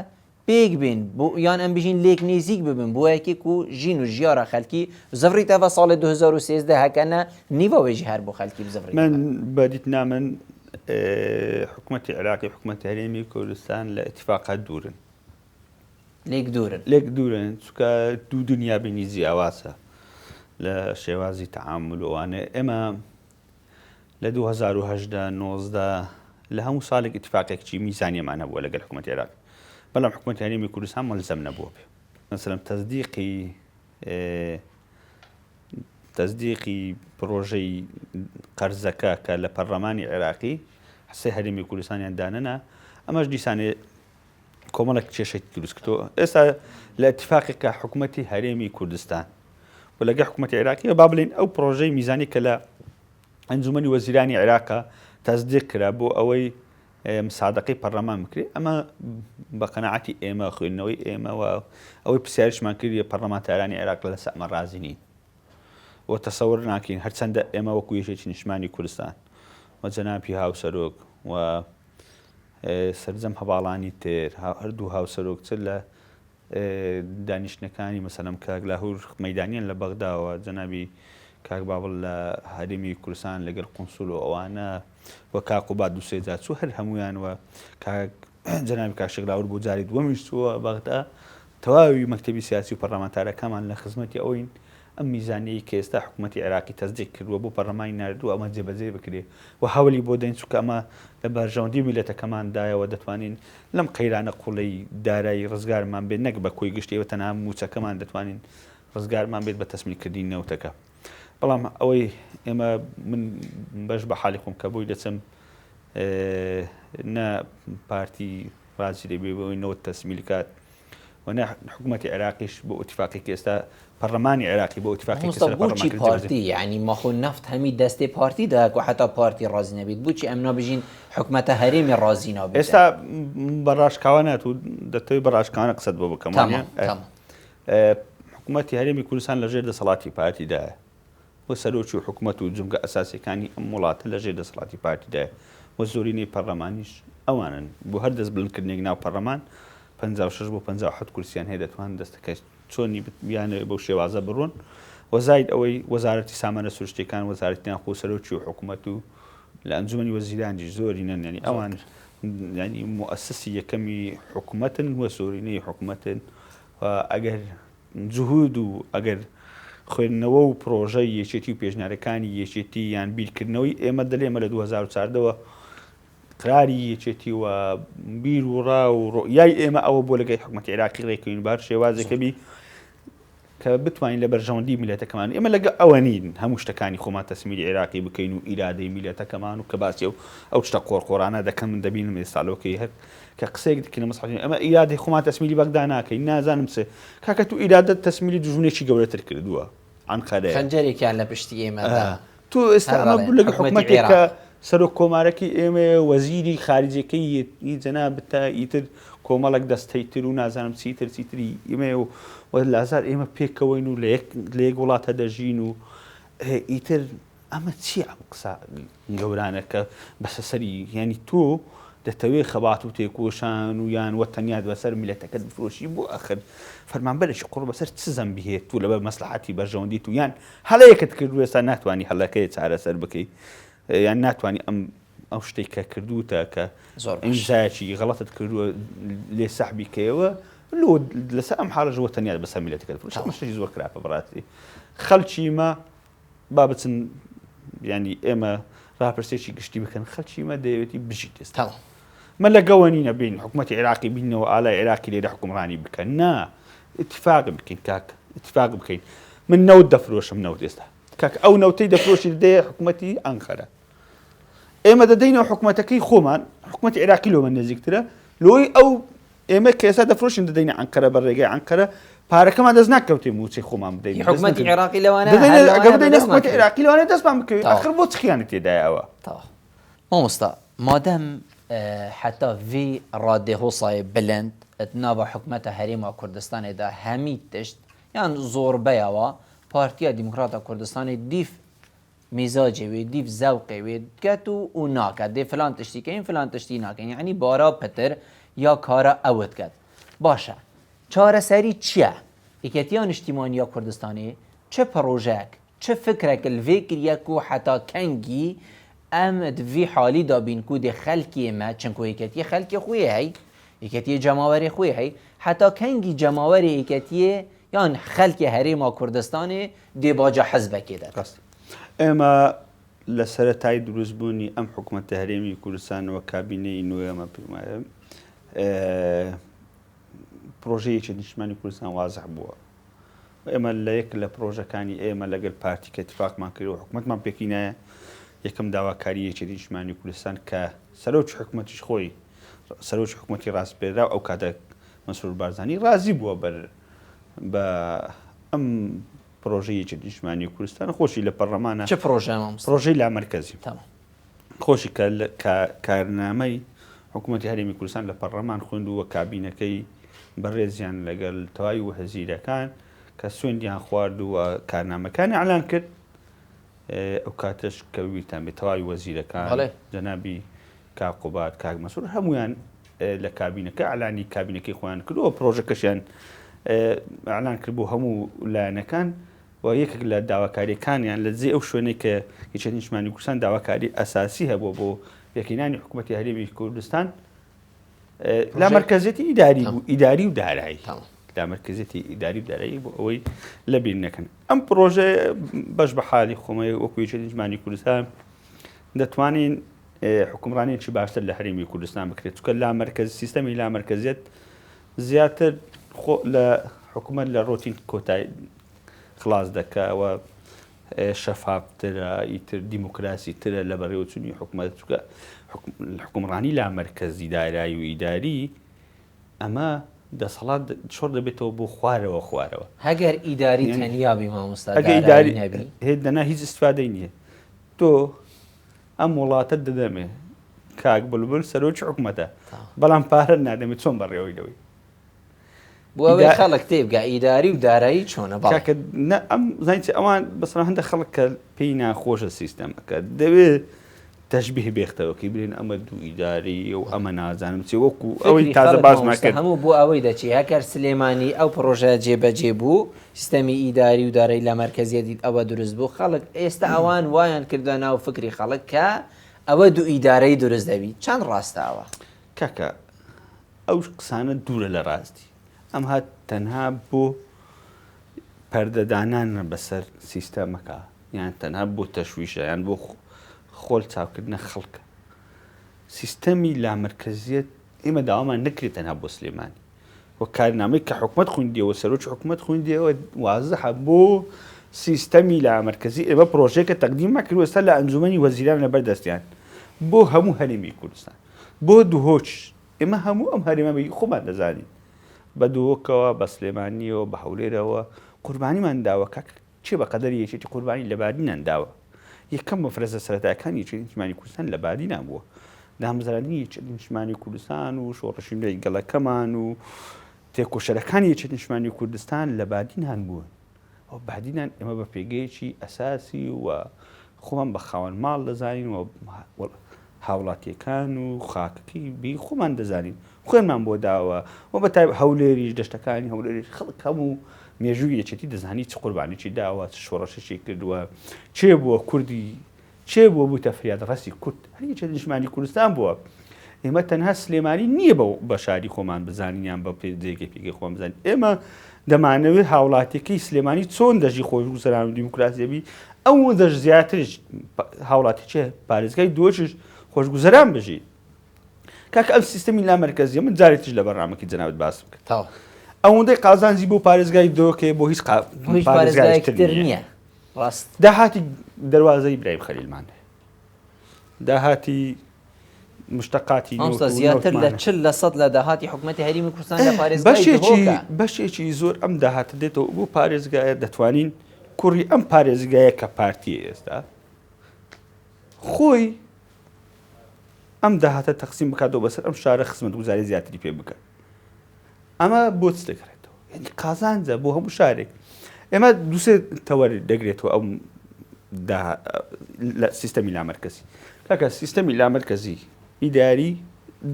پێک بێن بۆ یان ئەم بژین لێک نێزیک ببن بۆ یەکێک و ژین و ژیارە خەلکی بزڤڕیتەڤە ساڵێ 2013 هەکەنە نیڤا وێ ژی هەر بۆ خەلکی بزڤڕیتەڤە. من بە دیتنا من حکومەتی عێراقی و حکومەتی هەرێمی کوردستان لە ئیتفاقات دوورن. لێک دوورن. لێک دوورن چونکە دوو دنیا بینی جیاوازە لە شێوازی تەعامول و ئەوانە ئێمە لە 2018 19 لە هەموو ساڵێک ئیتفاقێکچی میزانیەمان هەبووە لەگەل حکوومەتی عێراق بەڵام حکوومەتی هەرێمی کوردستان مەلزەم نەبووە پێ مەسەلەن تەزدیقی تەزدیقی پرۆژەی قەرزەکە کە لە پەرلەمانی عێراقی حسێ هەرێمی کوردستانیان دانەنا ئەمەش دیسانێ کۆمەڵێک کێشەی دروست کردەوە ئێستا لە ئیتفاقێکە حکوومەتی هەرێمی کوردستان و لەگە حکوومەتی عێراقی با بڵێین ئەو پرۆژەی میزانی کە لە ئەنجومەنی وەزیرانی عێراقە تەزدیق کرا بۆ ئەوەی مسادقەی پەرلەمان بکرێت ئەمە بە قەنەعەتی ئێمە خوێندنەوەی ئێمە و ئەوەی پرسیارشمان کردی پەرلەمانتارانی عێراق لە ئەمە ڕازی نین و تەسەور ناکەین هەرچەندە ئێمە وەکو یەکێتی نیشتمانی کوردستان و جەنابی هاوسەرۆک و سەرجەم هەواڵانی تر هەردوو هاوسەرۆک چ لە دانیشتنەکانی مەسەلەن کاک لاهور مەیدانیان لە بەغداوە جەنابی کاک باڤڵ لە هەرێمی کوردستان لەگەل قونسول و ئەوانە و کاک قوباد دوو سێ جار چوو هەر هەمویان و کاک جەنابی کاک شێخ لاهور بۆ جاری دووەمیش چووە بەغدا تەواوی مەکتەبی سیاسی و پەرلەمانتارەکەمان لە خزمەتی ئەوین. ئەم میزانیەی کە ئێستا حکوومەتی عێراقی تەسدیق کردووە بۆ پەرلەمانی ناردووە ئەمە جێبەجێ بکرێ و هەولی بۆ دەین چونکە ئەمە لە بەرژەوەندی میلەتەکەماندایەوە دەتوانین لەم قەیرانە قوڵەی دارایی ڕزگارمان بێت نەک بە کۆی گشتی ئێوە تەنها مووچەکەمان دەتوانین ڕزگارمان بێت بە تەسمیلکردنی نەوتەکە بەڵام ئەوەی ئێمە من بەش بە حالی خۆم کە بۆی دەچم نە پارتی ڕازی دەبێ بەوەی نەوت تەسمیل کات و نە حکوومەتی عێراقیش بۆ ئیتفاقی کە ئێستا پەرلەمانی عێراقی بۆ ئیتفاقی کە مامۆستا لە بۆچی پەرلەمان کرد جێبەجێ پارتی یعنی ماخۆ نەفت هەمی دەستێ پارتی دایە کو حتا پارتی ڕازی نەبیت بۆچی ئەم نابژین حکومەتە هەرێمی ڕازی نابیتن ئێستا بە ڕاشکاوە نات و دەتەوێت بە ڕاشکاوانە قسەت بۆ بکەم وانیە؟ تەمام تەمام حکوومەتی هەرێمی کوردستان لەژێر دەسەڵاتی پارتیدایە و سەرۆکی و حکومەت و جومگە ئەساسیەکانی ئەم وڵاتە لە ژێر دەسەڵاتی پارتیدایە و زۆرینەی پەڕلەمانیش ئەوانن بۆ هەر دەست بڵند کردنێک ناو پەڕلەمان 56 بۆ 57 کورسیان هەیە دەتوان دەستەکە چۆنی بیانەوێ بەو شێوازە بڕۆن و زاید ئەوەی وەزارەتی سامانە سروشتیەکان وەزارەتی ناوخۆ سەرۆکی و حکومەت و لە ئەنجومەنی وەزیرانیش زۆرینەن یعنی ئەوان یعنی موئەسسی یەکەمی حکومەتن و زۆرینەی حکومەتن و ئەگەر جهود و ئەگەر خوێندنەوە و پرۆژەی یەکێتی و پێشنیارەکانی یەکێتی یان بیرکردنەوەی ئێمە دەلێ ئێمە لە 2014 وە قراری یەکێتی و بیر و ڕا و ڕۆیای ئێمە ئەوە بۆ لەگەی حکومەتی عێراقی ڕێکەوین بار شێوازێکە بی کە بتوانین لە بەرژەوەندی میلەتەکەمان ئێمە لەگە ئەوە نین هەموو شتەکانی خۆمان تەسمیلی عێراقی بکەین و ئیرادەی میلەتەکەمان و کە باسی ئەو ئەو شتە قۆرقۆرانە دەکەن من دەبینم ئێستا لۆکەی هەر کە قسەیەک دەکەین لە مەسڵەحەتی ئەمە ئیرادەی خۆمان تەسمیلی بەغدا ناکەین نازانم چ کاکە تو ئیرادەت تەسمیلی دوژمنێکی گەورەتر کردووە ئەنقەرەیە خەنجەرێکیان لە پشتی ئێمەدا تۆ ئێستا هەر ئەمە بەڵێ بوو لەگە حکومەتی حکومەتێک کە عێراق سەرۆک کۆمارەکەی ئێمەیە وەزیری خارجەکەی ی جەنابتە ئیتر کۆمەڵێک دەستەی تر و نازانم چیتر چیتری ئێمەیە و و لازار ئێمە پێکەوەین و لە یەک لە یەک وڵاتە دەژین و ئیتر ئەمە چیە ئەم قسە گەورانە کە بەسە سەری یانی تۆ دەتەوێ خەبات و تێکۆشان و یان وە تەنیات بەسەر میلەتەکەت بفرۆشی بۆ ئەخر فەرمانبەرێکی قوڕ بەسەر چ زەمبی هەیە تو لەبەر مەسلحەتی بەرژەوەندی تو یان هەڵەیەکت کردو ئێستا ناتوانانی هەڵەکەی چارەسەر بکەی یان ناتوانانی ئەم ئەو شتێک کە کردوتە کە زۆر باش ئیمزایەکی غەڵەتت کردووە لێ سەحبی کەیەوە لۆ لەسەر ئەم حاڵەش وە تەنیات بەسەر میلەتەکەت بفرۆشی ئەمە شتێکی زۆر خراپە بەڕاستی خەڵکی مە با بچن ینی ئێمە راپرسێکی گشتی بکەن خەلکی مە دەیەوێتی بژیت ئێستا تەواو. مە لەگەوە نینە بین حکوومەتی عێراقی بینەوە ئالای عێراقی لێرە حکومڕانی بکەن نا اتفاق بکەین کاک اتفاق بکەین من نەوت دەفرۆشم نەوت ئێستا کاک ئەو نەوتەی دەفرۆشی دەیە حکوومەتی ئەنقەرە ئێمە دەدەینەوە حکوومەتەکەی خۆمان حکوومەتی عێراقی لۆمە نزیکترە لۆی ئەو ئێمە کە ئێستا دەفرۆشین دەدەینە ئەنقەرە بە ڕێگەی ئەنقەرە پارەکەمان دەست ناکەوتێ مووچەی خۆمان بدەین هی دەست حکومەتی نەکەوێت. عێراقی لەوانە دەدەینە هەر لەوانە ئەگەر بدەینە بەدەستمان حکومەتی کەوێت. عێراقی لەوانەیە دەستمان بکەوێت تەواو. ئاخر بۆ چ خیانەت تێدایە ئەوە تەواو. مامۆستا مادەم حەتا ڤی ڕادێ هۆسایێ بلند ت ناڤا حکومەتە هەرێما کوردستانێ دا هەمی تشت یان زۆربەیاوا پارتیا دیموکراتا کوردستانێ دیف میزاجێ وێ دیف زەوقێ وێ دکەت و و ناکەت دێ فلان تشتی کەین فلان تشتی ناکەین یەعنی بارا پتر یا کارا ئەو دکەت باشە چارەسەری چیە یەکێتیا نیشتیمانیا کوردستانێ چ پڕۆژەک چ فکرەک لڤێ کریە کو حەتا کەنگی ئەم د ڤی حالی دا بین کو دێ خەلکێ مە چنکو یەکێتیە خەلکێ خوێ هەی یەکێتیە جەماوەرێ خوێ هەی حەتا کەنگی جەماوەرێ یەکێتیە یان خەلکێ هەرێما کوردستانێ دێ باجا حزبەکێ دەد. ڕاستە ئێمە لە سەرەتای دروستبوونی ئەم حکوومەتە هەرێمی کوردستانەوە کابینەی نوێمە پێم وایە پرۆژەی یەکێتی نیشتمانی کوردستان وازح بووە ئێمە لە یەک لە پرۆژەکانی ئێمە لەگەل پارتی کە اتفاقمان کرد و حکوومەتمان پێکینایە یەکەم داواکاری یەکێتی نیشتمانی کوردستان کە سەرۆکی حکوومەتیش خۆی سەرۆکی حکوومەتی ڕاسپێراو ئەو کاتە مەسرور بارزانی ڕازی بووە بەر بە ئەم پرۆژەی یەکێتی نیشتمانی کوردستان خۆشی لە پەرلەمانە چ پرۆژە مامۆستا؟ پرۆژەی لامەرکەزی تەمام. خۆشی کە کارنامەی حکوومەتی هەرێمی کوردستان لە پەرلەمان خوێندووە کابینەکەی بەڕێزیان لەگەل تەواوی وهزیرەکان کە سوێندیان خوارد و کارنامەکانی ئەعلان کرد ئەو کاتەش کە بیرتان بێت تەواوی وەزیرەکان جەنابی کاک قوباد کاک مەسرور هەمویان لە کابینەکە ئەلانی کابینەکەی خۆیان کردەوە پرۆژەکەشیان ئەلان کرد بۆ هەموو لایەنەکان و یەکێک لە داواکاریەکانیان لە جێ ئەو شوێنەی کە یەکێتی نیشتمانی کوردستان داواکاری ئەساسی هەبووە بۆ پێکهێنانی حکوومەتی هەرێمی کوردستان لا مەرکەزیەتی ئیداری بوو ئیداری و دارایی. لامەرکەزیەتی ئیداری و دارایی بۆ ئەوەی لەبیر نەکەن. ئەم پڕۆژەیە بەش بە حالی خۆمەیە وەکو یەکێتی نیشتمانی کوردستان دەتوانین حکومڕانیەکی باشتر لە هەرێمی کوردستان بکرێت چونکە لامەرکەز سیستەمی لامەرکەزیەت زیاتر خۆ لە حکوومەت لە ڕۆتین کۆتای خلاص دەکا و شەفافترە ئیتر دیموکراسی ترە لە بەڕێوەچوونی حکوومەت چونکە حکومڕانی لامەرکەزی دارایی و ئیداری ئەمە دەسەڵات شۆڕ دەبێتەوە بۆ خوارەوە خوارەوە. هەگەر ئیداری تەنیا بی مامۆستا دارایی نەبی؟ دەنا هیچ ئیستفادەی نییە. تۆ ئەم وڵاتەت دەدەمێ کاک بلبل سەرۆکی حکومەتە بەڵام پارەت نادەمێ چۆن بەڕێوەی دەوەی؟ بۆ ئەوەی خەڵک تێبگا ئیداری و دارایی چۆنە بەڵێ. کاکە نە ئەم زانی چی ئەوان بەسەر هەندە خەڵک کە پێی ناخۆشە سیستەمەکە دەوێ تەشبیه بێختەوەکەی بلێن ئەمە دوو ئیداری و ئەمە نازانم چی وەکو ئەوەی فکری تازە خەڵک باسمان مامۆستا کرد. هەموو بۆ ئەوەی دەچی هەکەر سلێمانی ئەو پڕۆژەیە جێبەجێ بوو سیستەمی ئیداری و دارایی لامەرکەزیە دیت ئەوە دروست بوو خەڵک ئێستا ئەوان وایان کردوە ناو فکری خەڵک کە ئەوە دوو ئیدارەی دروست دەبی چەند ڕاستە ئەوە؟ کاکە ئەو قسانە دوورە لە ڕاستی ئەم هات تەنها بۆ پەردەدانانە بەسەر سیستەمەکە یان تەنها بۆ تەشویشە یان بۆ خۆل چاوکردنە خەڵکە سیستەمی لامەرکەزیەت ئێمە داوامان نەکرێت تەنها بۆ سلێمانی و کارنامەی کە حکومت خوندیەوە سەرۆکی حکومت خوندیەوە وازحە بۆ سیستەمی لامەرکەزی ئێمە پرۆژەیەکە تەقدیممان کردووە ئێستا لە ئەنجومەنی وەزیران لەبەر دەستیان بۆ هەموو هەرێمی کوردستان بۆ دهۆکیش ئێمە هەموو ئەم هەرێمە بە خۆمان دەزانین بە دهۆکەوە بە سلێمانیەوە بە هەولێرەوە قوربانیمان داوە کاک کێ بە قەدەری یەکێتی قوربانی لە بادینان داوە؟ یەکەم مەفرەزە سەرەتایەکانی یەکێتی نیشتمانی کوردستان لە بادینان بووە. دامەزراندنی یەکێتی نیشتمانی کوردستان و شۆڕشی نوێی گەلەکەمان و تێکۆشەرەکانی یەکێتی نیشتمانی کوردستان لە بادینان بوون. ئەو بادینان ئێمە بە پێگەیەکی ئەساسی و خۆمان بە خاوەن ماڵ دەزانین و هاوڵاتیەکان و خاکەکەی بی خۆمان دەزانین خوێنمان بۆ داوە و بە تایبەت هەولێریش دەشتەکانی هەولێریش خەڵک هەموو مێژووی یەکێتی دەزانی چ قوربانیی داوە چ شۆڕشێکی کردووە چێ بووە کوردی چێ بووە بووتە فریادڕەسی کورد هەر یەکێتی نیشتمانی کوردستان بووە ئێمە تەنها سلێمانی نییە بە بە شاری خۆمان بزانین یان بە جێگەی پێگەی خۆمان بزانین ئێمە دەمانەوێت هاوڵاتیەکەی سلێمانی چۆن دەژی خۆشگوزەران و دیموکراسی دەبی ئەوەندەش زیاتریش هاوڵاتیی پارێزگای دۆشیش خۆشگوزەران بژی کاکە ئەم سیستەمی لامەرکەزیە من جارێکیش لە بەرنامەکەی جەنابت باسم کرد تەواو. ئەوەندەی قازانجی بۆ پارێزگای دۆکێ بۆ هیچ قا- بۆ هیچ پارێزگایەکی پارێزگایەکی تر تر نییە نییە ڕاست داهاتی دەروازەی برایم خەلیلمان هەیە داهاتی مشتەقاتی نەوت مامۆستا و زیاتر لە نەوتمان 40% لە داهاتی حکومەتی هەرێمی کوردستان لە پارێزگای بەشێکی دهۆکە. بەشێکی زۆر ئەم داهاتە دێتەوە بۆ پارێزگایە دەتوانین کوڕی ئەم پارێزگایە کە پارتیە ئێستا خۆی ئەم داهاتە تەقسیم بکاتەوە بەسەر ئەم شارە خزمەتگوزاری زیاتری پێ بکات ئەمە بۆ چ دەگرێتەوە یعنی قازانجە بۆ هەموو شارێک ئێمە دوسێ تەوەر دەگرێتەوە ئەم لە سیستەمی لامەرکەزی کاکە سیستەمی لامەرکەزی ئیداری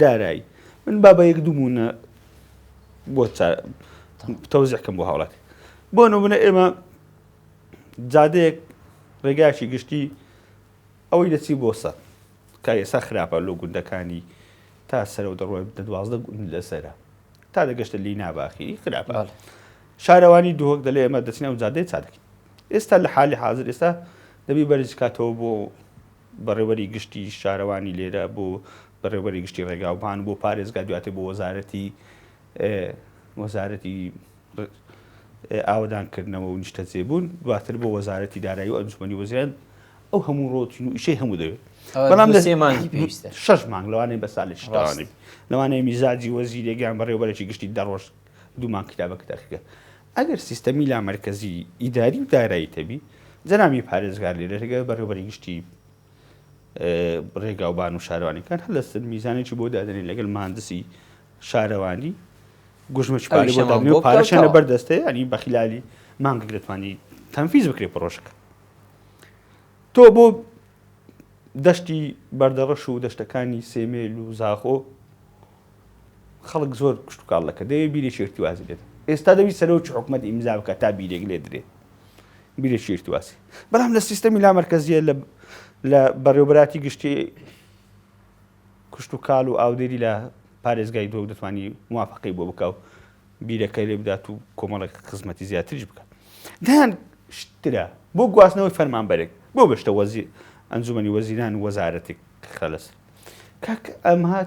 دارایی من با بە یەک دومونە بۆ تەوزیحکەم بۆ هاوڵاتی بۆ نمونە ئێمە جادەیەک ڕێگایکی گشتی ئەوەی دەچی بۆ سەر کە ئێستا خراپە لۆ گوندەکانی تا سەرەوە دەڕۆی دە 12 گوند لەسەرە تا دەگەشتە لینا باخیری خراپە شارەوانی دهۆک دەلێ ئێمە دەچین ئەو جادەیە چا دەکەین ئێستا لە حالی حاضر ئێستا دەبی بەرز کاتەوە بۆ بەڕێوەری گشتی شارەوانی لێرە بۆ بەڕێوەری گشتی ڕێگاوبان بۆ پارێزگا دواتێ بۆ وەزارەتی وەزارەتی ئاوەدانکردنەوە و نیشتەجێبوون، دواتر بۆ وەزارەتی دارایی و ئەنجومەنی وەزیران، ئەو هەموو ڕۆتین و ئیشەی هەموو دەوێت. بەڵام لە سێ مانگی پێویستە. شەش مانگ لەوانەیە بە ساڵێکیش تەواو نەبی. لەوانەیە میزاجی وەزیرێک یان بەڕێوەبەرێکی گشتی دە ڕۆژ دوو مانگ کتابەکە تاقیکە. ئەگەر سیستەمی لامەرکەزی ئیداری و دارایی تەبی، جەنابی پارێزگار لێرە لەگەڵ بەڕێوەبەری گشتی ڕێگاوبان و شارەوانیەکان هەر لەسەر میزانێکی بۆ دادەنێن لەگەڵ مهندسی شارەوانی گوژمەکی پارەی بۆ دابنێ و پارەشیان لەبەر دەستەیە یانی بە خلالی مانگێک دەتوانی تەنفیز بکرێ پڕۆژەکە تۆ بۆ دەشتی بەردەڕەش و دەشتەکانی سێمێل و زاخۆ خەڵک زۆر کشتتوکاڵ دەکە دەوێت بیرێکی ارتوازی لێت ئێستا دەبی سەرۆکی حکومەت ئیمزا بکە تا بیرێک لێ درێ بیرێکی ارتوازی بەڵام لە سیستەمی لامەرکەزیە لە لە بەڕێوبەراتی گشتی کشتوکاڵ و ئاودێری لە پارێزگای دهۆک دەتوانی موافقەی بۆ بکا و بیرەکە لێ بدات و کۆمەڵێک خزمەتی زیاتریش بکات. دەیان شترە بۆ گواستنەوەی فەرمانبەرێک بۆ بەشتە وەزیر ئەنجومەنی وەزیران و وەزارەتێک خەلس کاک ئەمها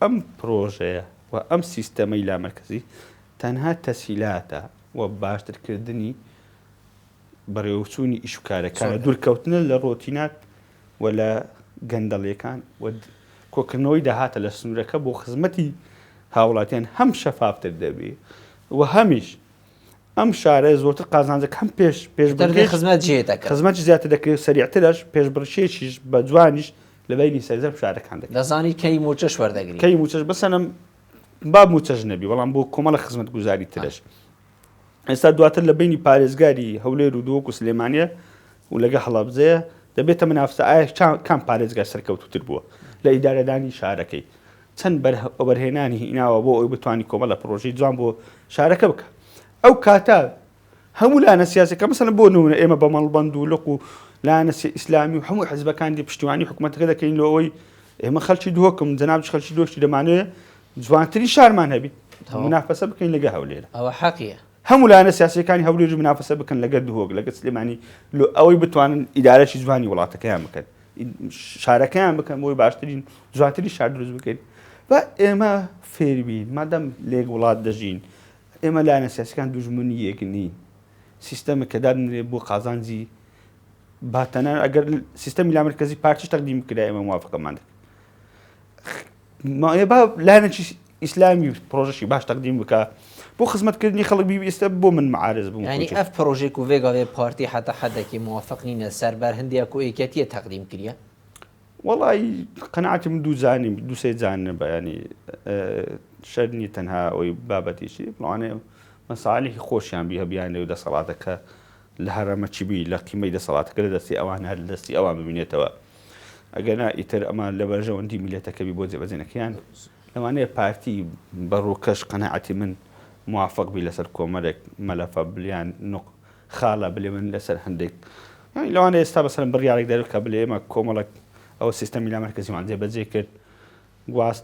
ئەم پرۆژەیە و ئەم سیستەمەی لامەرکەزی تەنها تەسهیلاتە و باشترکردنی بەڕێوەچوونی ئیش و کارەکانە، دوورکەوتنە لە ڕۆتینات و لە گەندەڵیەکان و کۆکردنەوەی داهاتە لە سنوورەکە بۆ خزمەتی هاوڵاتیان هەم شەفافتر دەبی و هەمیش ئەم شارە زۆرتر قازانجەکە هەم پێش پێش خزمەت جێ دەکرێت خزمەتی زیاتر دەکرێت سەریعترش پێشبڕکێکیش بە جوانیش لە بینی سەرجەم شارەکان دەکرێت. دەزانی کەی مووچەش وەردەگری. کەی مووچەش بەسەنم با مووچەش نەبی بەڵام بۆ کۆمەڵە خزمەتگوزاری ترش. ئێستا دواتر لە بینی پارێزگاری هەولێر و دهۆک و سلێمانیە و لەگە هەڵەبجەیە دەبێتە منافسە ئایا کام پارێزگا سەرکەوتوتر بووە لە ئیدارەدانی شارەکەی چەند وەبەرهێنانی هیناوە بۆ ئەوی بتوانانی کۆمەڵە پرۆژەی جوان بۆ شارەکە بکە ئەو کاتە هەموو لایەنە سیاسەکە مەسەلەن بۆ نمونە ئێمە بە مەڵبەند و لق و لایەنە ئیسلامی و هەموو حزبەکان دی پشتیوانی حکوومەتەکە دەکەین لۆ ئەوەی ئێمە خەلکی دهۆکم جەنابیش خەلکی دهۆکی دەمانەوێ جوانترین شارمان هەبی منافەسە بکەین لەگە هەولێر ئەوە حەقیە. هەموو لایەنە سیاسیەکانی هەولێر منافەسە بکەن لەگەر دهۆک لەگەر سلێمانی لۆ ئەوەی بتوانن ئیدارەی جوانی وڵاتەکەیان بکەن شارەکەیان بکەن بۆی باشترین جوانترین شار دروست بکەین و ئێمە فێربین مادەم لێک وڵات دەژین ئێمە لایەنە سیاسیەکان دوژمنی یەک نین. سیستەمێک کە دادنرێ بۆ قازانجی با تەنانەت ئەگەر سیستەمی لامەرکەزی پارتیش تەقدیم بکرا ئێمە موافقەمان دەکرد. با لایەنێکی ئیسلامی پرۆژەشی باش تەقدیم بکە بۆ خزمەتکردنی خەڵک بی ئێستا بۆ من معارز بووم. یعنی ئەف پرۆژەی کو ڤێ گاوێ پارتی حتا حدێکی موافق نینە سەر بەر هەندێک کو یەکێتیە تەقدیم کریە؟ وەڵای قەناعەتی من دوو جانی دوو سێ جانە بەیانی شەر نییە تەنها ئەوەی بابەتیشی بەڵانێ مەسالیحی خۆشیان بی هەبیان لەو دەسەڵاتەکە لە هەرەمەکی بی لە قیمەی دەسەڵاتەکە لە دەستی ئەوان هەر لە دەستی ئەوان ببینێتەوە ئەگەر نا ئیتر ئەمە لە بەرژەوەندی میلەتەکە بی بۆ جێبەجێنەکەیان لەوانەیە پارتی بە ڕووکەش قەناعەتی من موافق بی لەسەر کۆمەلێک مەلەفە بلیان نق خاڵە بلێ من لەسەر هەندێک یانی لەوانەیە ئێستا بەسەرم بڕیارێک دەربکە بلێ ئێمە کۆمەڵک ئەوە سیستەمی لامەرکەزیمان جێبەجێ کرد گواست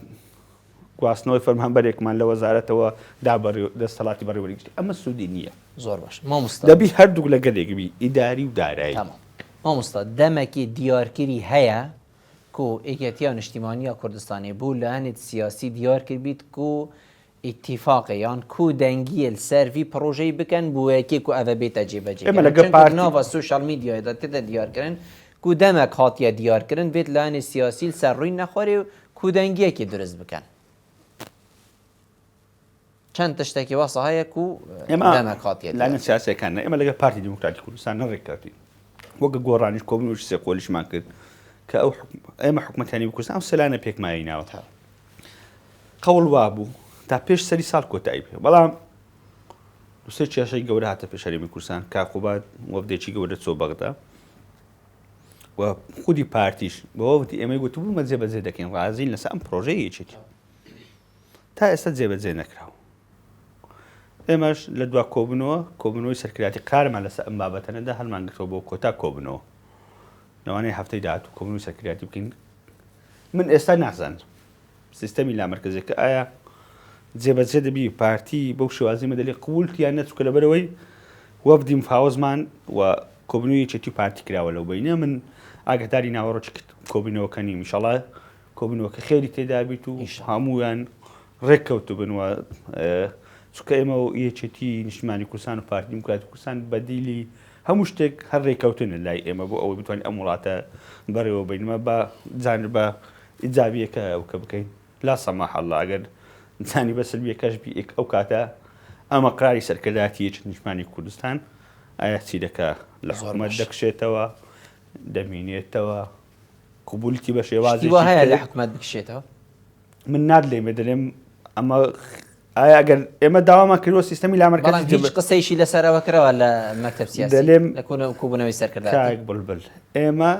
گواستنەوەی فەرمانبەرێکمان لە وەزارەتەوە دا دەستەڵاتی بەڕێوەبەری گشتی ئەمە سوودی نییە. زۆر باش مامۆستا. دەبی هەردووک لە گەلێک بی ئیداری و دارایی. تەمام مامۆستا دەمەکی دیارکری هەیە کو یەکێتیا نیشتیمانیا کوردستانی بو لایەنێت سیاسی دیار کربیت کو ئیتیفاقێ یان کو دەنگیێ لسەر ڤی پڕۆژەی بکەن بو یەکێ کو ئەڤە بێتە جێ بەجێ ئێمە کردن لەگە چونکو پارتی. ناڤا سۆشیال میدیاێ دا تێتە دیار کردن کو دەمەک هاتیە دیار کردن ڤێت لایەنێ سیاسی لسەر ڕوین نەخوارێ و کو دەنگیەکێ دروست بکەن. چەند تشتەکی وەسا هەیە کو ئێمە دەمەک هاتیە دیار لایەنە سیاسیەکان نە ئێمە لەگە پارتی دیموکراتی کوردستان نە ڕێککەوتین وەک گۆڕانیش کۆبوونەوەی سێ قۆلیشمان کرد کە ئەو ئێمە حکومەتانی کوردستان ئەو سێ لایەنە پێکماییناوە قەوڵ وابوو تا پێش سەری ساڵ کۆتایی بێ بەڵام دوسێ کێشەی گەورە هاتە پێش هەرێمی کوردستان کاقوباد وەفدێکی گەورە چۆ بەغدا و خودی پارتیش بەوە وتی ئێمەی گوتبوو مە جێبەجێ دەکەین ڕازین لەسەر ئەم پرۆژەی یەکێتی تا ئێستا جێبەجێ نەکراوە ئێمەش لە دوا کۆبنەوە کۆبنەوەی سەرکراتی قارمان لەسەر ئەم بابەتە نەدا هەلمان گرتەوە بۆ کۆتا کۆبنەوە لەوانەیە هەفتەی داهاتوو کۆبنەوەی سەرکراتی بکەین من ئێستا نازانم سیستەمی لامەرکەزیەکە ئایا جێبەجێ دەبی پارتی بەو شێوازی مەدەلی قبول یان نەچکە لەبەرەوەی وەفدی مفاوەزمان و کۆبنەوەی یەکێتی و پارتی کراوە لەو بینە من ئاگاداری ناوەڕۆکی کۆبینەوەکە نیم ئیشەڵا کۆبنەوەکە خێری تێدا بیت و هەموویان ڕێککەوتبن و چونکە ئێمە و یەکێتی نیشتمانی کوردستان و پارتی دیموکراتی کوردستان بەدیلی هەموو شتێک هەر ڕێککەوتنە لای ئێمە بۆ ئەوەی بتوانین ئەم وڵاتە بەڕێوە بینمە بە جانب بە ئیجابیەکە ئەو کە بکەین لا سەماح الله ئەگەر جانی بە سلبیەکەش بی ئەو کاتە ئەمە قراری سەرکردایەتی یەکێتی نیشتمانی کوردستان ئایا چی دەکا لە حکومەت دەکشێتەوە دەمینێتەوە قبولتی بە شێوازێکی شتی وا هەیە لە حکومەت بکشێتەوە؟ من نادلێمێ دەلێم ئەمە ئایا ئەگەر ئێمە داوامان کردووە سیستەمی لامەرکەزی هیچ قسەیشی لەسەرەوە کراوە لە مەکتەب سیاسی دەلێم لە کۆبوونەوەی سەرکردایەتی کاک بولبول ئێمە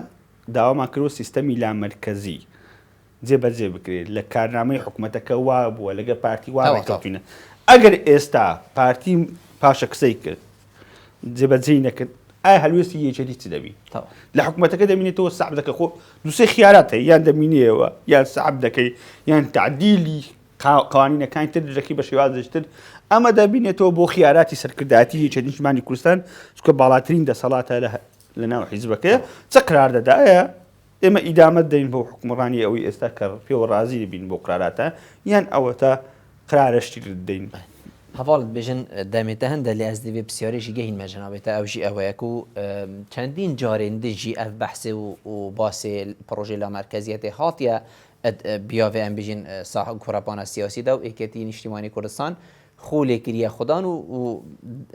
داوامان کردووە سیستەمی لامەرکەزی جێبەجێ بکرێت لە کارنامەی حکومەتەکە وا بووە لەگەر پارتی وا ڕێککەوتینە ئەگەر ئێستا پارتی پاشەکسەی کرد جێبەجێی نەکرد ئایا هەلوێستی یەکێتی چ دەبی لە حکوومەتەکە دەمینێتەوە سەعب دەکە خۆ دوسێ خیارات هەیە یان دەمینەوە یان سەعب دەکەی یان تعدیلی قوانینەکانی تر دەکەی بە شێوازێکی تر ئەمە دەبینێتەوە بۆ خیاراتی سەرکردایەتی یەکێتی نیشتمانی کوردستان چونکە باڵاترین دەسەڵاتە لە ناو حیزبەکەیە چ قرار دەدایە ئێمە ئیدامە دەین بۆ حکومڕانی ئەوەی ئێستا کە پێوە ڕازی دەبین بۆ قراراتە یان ئەوەتا قرارەشتی دەین. هەڤاڵت بێژن دەمێ تە هەندە لێ ئەز دەڤێ پسیارێ ژی گەهینمە جەنابێ تە ئەو ژی ئەوەیە کو چەندین جارێن دژ ژی ئەڤ بەحسێ و و باسێ پڕۆژەی لامەرکەزیەتێ هاتیە ئەد بیاڤێ ئەم بێژین ساح گوڕەپانە سیاسی دا و ئێکەتی نیشتیمانی کوردستان خو لێ کریە خودان و و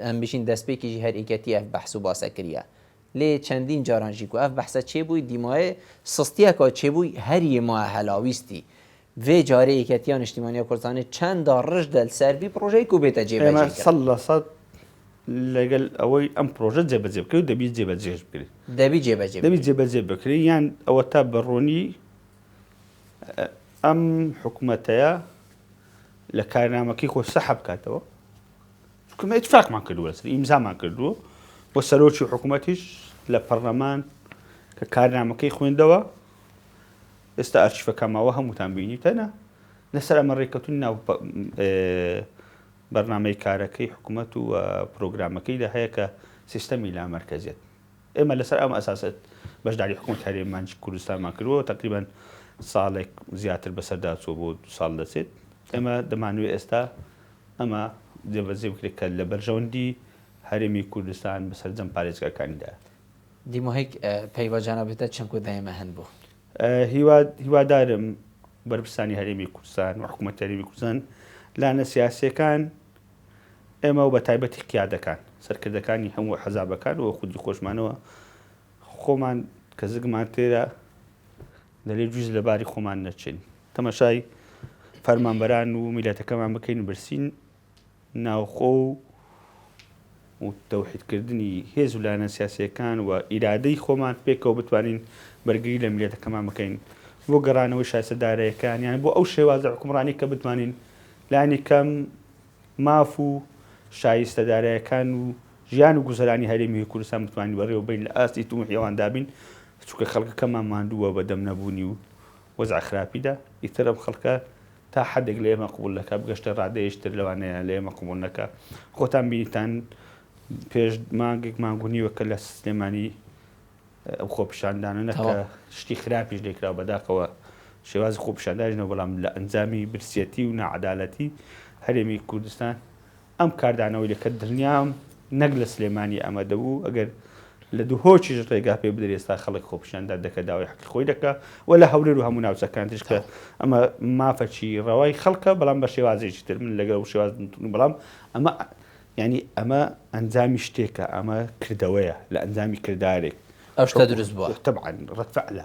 ئەم بێژین دەستپێکی ژی هەر ئێکەتی ئەڤ بەحس و باسە کریە لێ چەندین جاران ژی کو ئەڤ بەحسە چێ بووی دیمایێ سستیەکا چێ بووی هەر یێ مایە هەلاویستی ڤێ جارێ یەکێتیا نیشتیمانیا کوردستانێ چەندا ڕژدە لسەر ڤی پڕۆژەی کو بێتە جێ ئێمە بەجێ کرن. 100% لەگەل ئەوەی ئەم پرۆژە جێبەجێ بکرێت و دەبی جێبەجێش بکرێت. دەبی جێبەجێ دەبی بکرێت. جێبەجێ بکرێت یان ئەوەتا بە ڕوونی ئەم حکومەتەیە لە کارنامەکەی خۆی سەحب بکاتەوە چونکە ئێمە ئیتفاقمان کردووە لەسەر ئیمزامان کردووە و سەرۆکی حکوومەتیش لە پەرلەمان کە کارنامەکەی خوێندەوە ئێستا ئەرشیفەکە ماوە هەمووتان بینیتەنە لەسەر ئەمە ڕێککەوتن ناو بەرنامەی کارەکەی حکوومەت و پرۆگرامەکەیدا هەیە کە سیستەمی لامەرکەزیەت ئێمە لەسەر ئەم ئەساسە بەشداری حکوومەت هەرێممان کوردستانمان کردووە تقریبان ساڵێک زیاتر بەسەردا چووە بۆ دو ساڵ دەچێت ئێمە دەمانوێت ئێستا ئەمە جێبەجێ بکرێت کە لە بەرژەوەندی هەرێمی کوردستان بە سەرجەم پارێزگاکانیدا. دیموهیک پەیڤا جەنابت چەند کو دەیمە هەن بوو. هیوادارم بەرپرسانی هەرێمی کوردستان و حکوومەتی هەرێمی کوردستان لایەنە سیاسییەکان ئێمە و بە تایبەتی قیادەکان سەرکردەکانی هەموو حەزابەکان و خودی خۆشمانەوە خۆمان کە زگمان تێرە دەلێ جوز لە باری خۆمان نەچین تەمەشای فەرمانبەران و میلەتەکەمان بکەین برسین ناوخۆ و تەوحیدکردنی هێز و لایەنە سیاسییەکان و ئیرادەی خۆمان پێکەوە بتوانین بەرگری لە میللەتەکەمان بکەین بۆ گەڕانەوەی شایستە دارایەکان یان بۆ ئەو شێوازە حوکمڕانی کە بتوانین لانی کەم ماف و شایستە دارایەکان و ژیان و گوزەرانی هەرێمی کوردستان بتوانین بەڕێوە بەرین لە ئاستی تموحی ئەوان دابین چونکە خەڵکەکەمان ماندووە بە دەم نەبوونی و وەزع خراپیدا ئیتر ئەم خەڵکە تا حەدێک لە ئێمە قبوڵ دەکا بگەشتە ڕادەیەکی تر لەوانەیە لە ئێمە قبوڵ نەکا خۆتان بینیتان پێش مانگێک مانگ و نیوەکە لە سلێمانی ئەو خۆپیشاندانە نەکە شتی خراپیش لێکرا بەداخەوە شێوازی خۆپیشاندانەوە بەڵام لە ئەنجامی برسیەتی و ناعەدالەتی هەرێمی کوردستان ئەم کاردانەوەی لە کە دڵنیام نەک لە سلێمانی ئەمە دەبوو ئەگەر لە دهۆکیش ڕێگا پێ بدرێ ئێستا خەڵک خۆپیشاندان دەکە داوای حەقی خۆی دەکا و لە هەولێر و هەموو ناوچەکان تریش کە ئەمە مافەکی ڕەوای خەڵکە بەڵام بە شێوازێکی تر من لەگەڵ ئەو شێواز بەڵام ئەمە یعنی ئەمە ئەنجامی شتێکە ئەمە کردەوەیە لە ئەنجامی کردارێک ئەو شتە دروست بووە تەبعەن ڕەد فعلە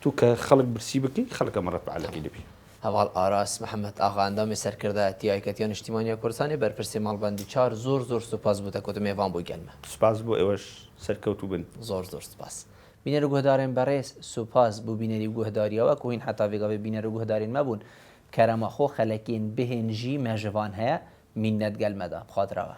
تو کە خەڵک برسی بکەی خەڵک ئەمە ڕەد فعلەکەی دەبی. هەڤاڵ ئاراس محەمەد ئاغا ئەندامی سەرکردایەتی یەکێتیی نیشتیمانیی کوردستانی بەرپرسی مەڵبەندی چار زۆر زۆر سوپاس بوو تە کو تو مێڤان بووی گەل مە. سوپاس بۆ ئێوەش سەرکەوتوو بن. زۆر زۆر سوپاس. بینەر و گوهدارێن بەڕێز سوپاس بو بینەری و گوهداریەوە کو هین حەتا ڤێ گاڤێ بینەر و گوهدارێن مە بوون کەرەما خۆ خەلەکێن بهێن ژی مە ژڤان هەیە مینەت گەل مەدا بخاترەوە.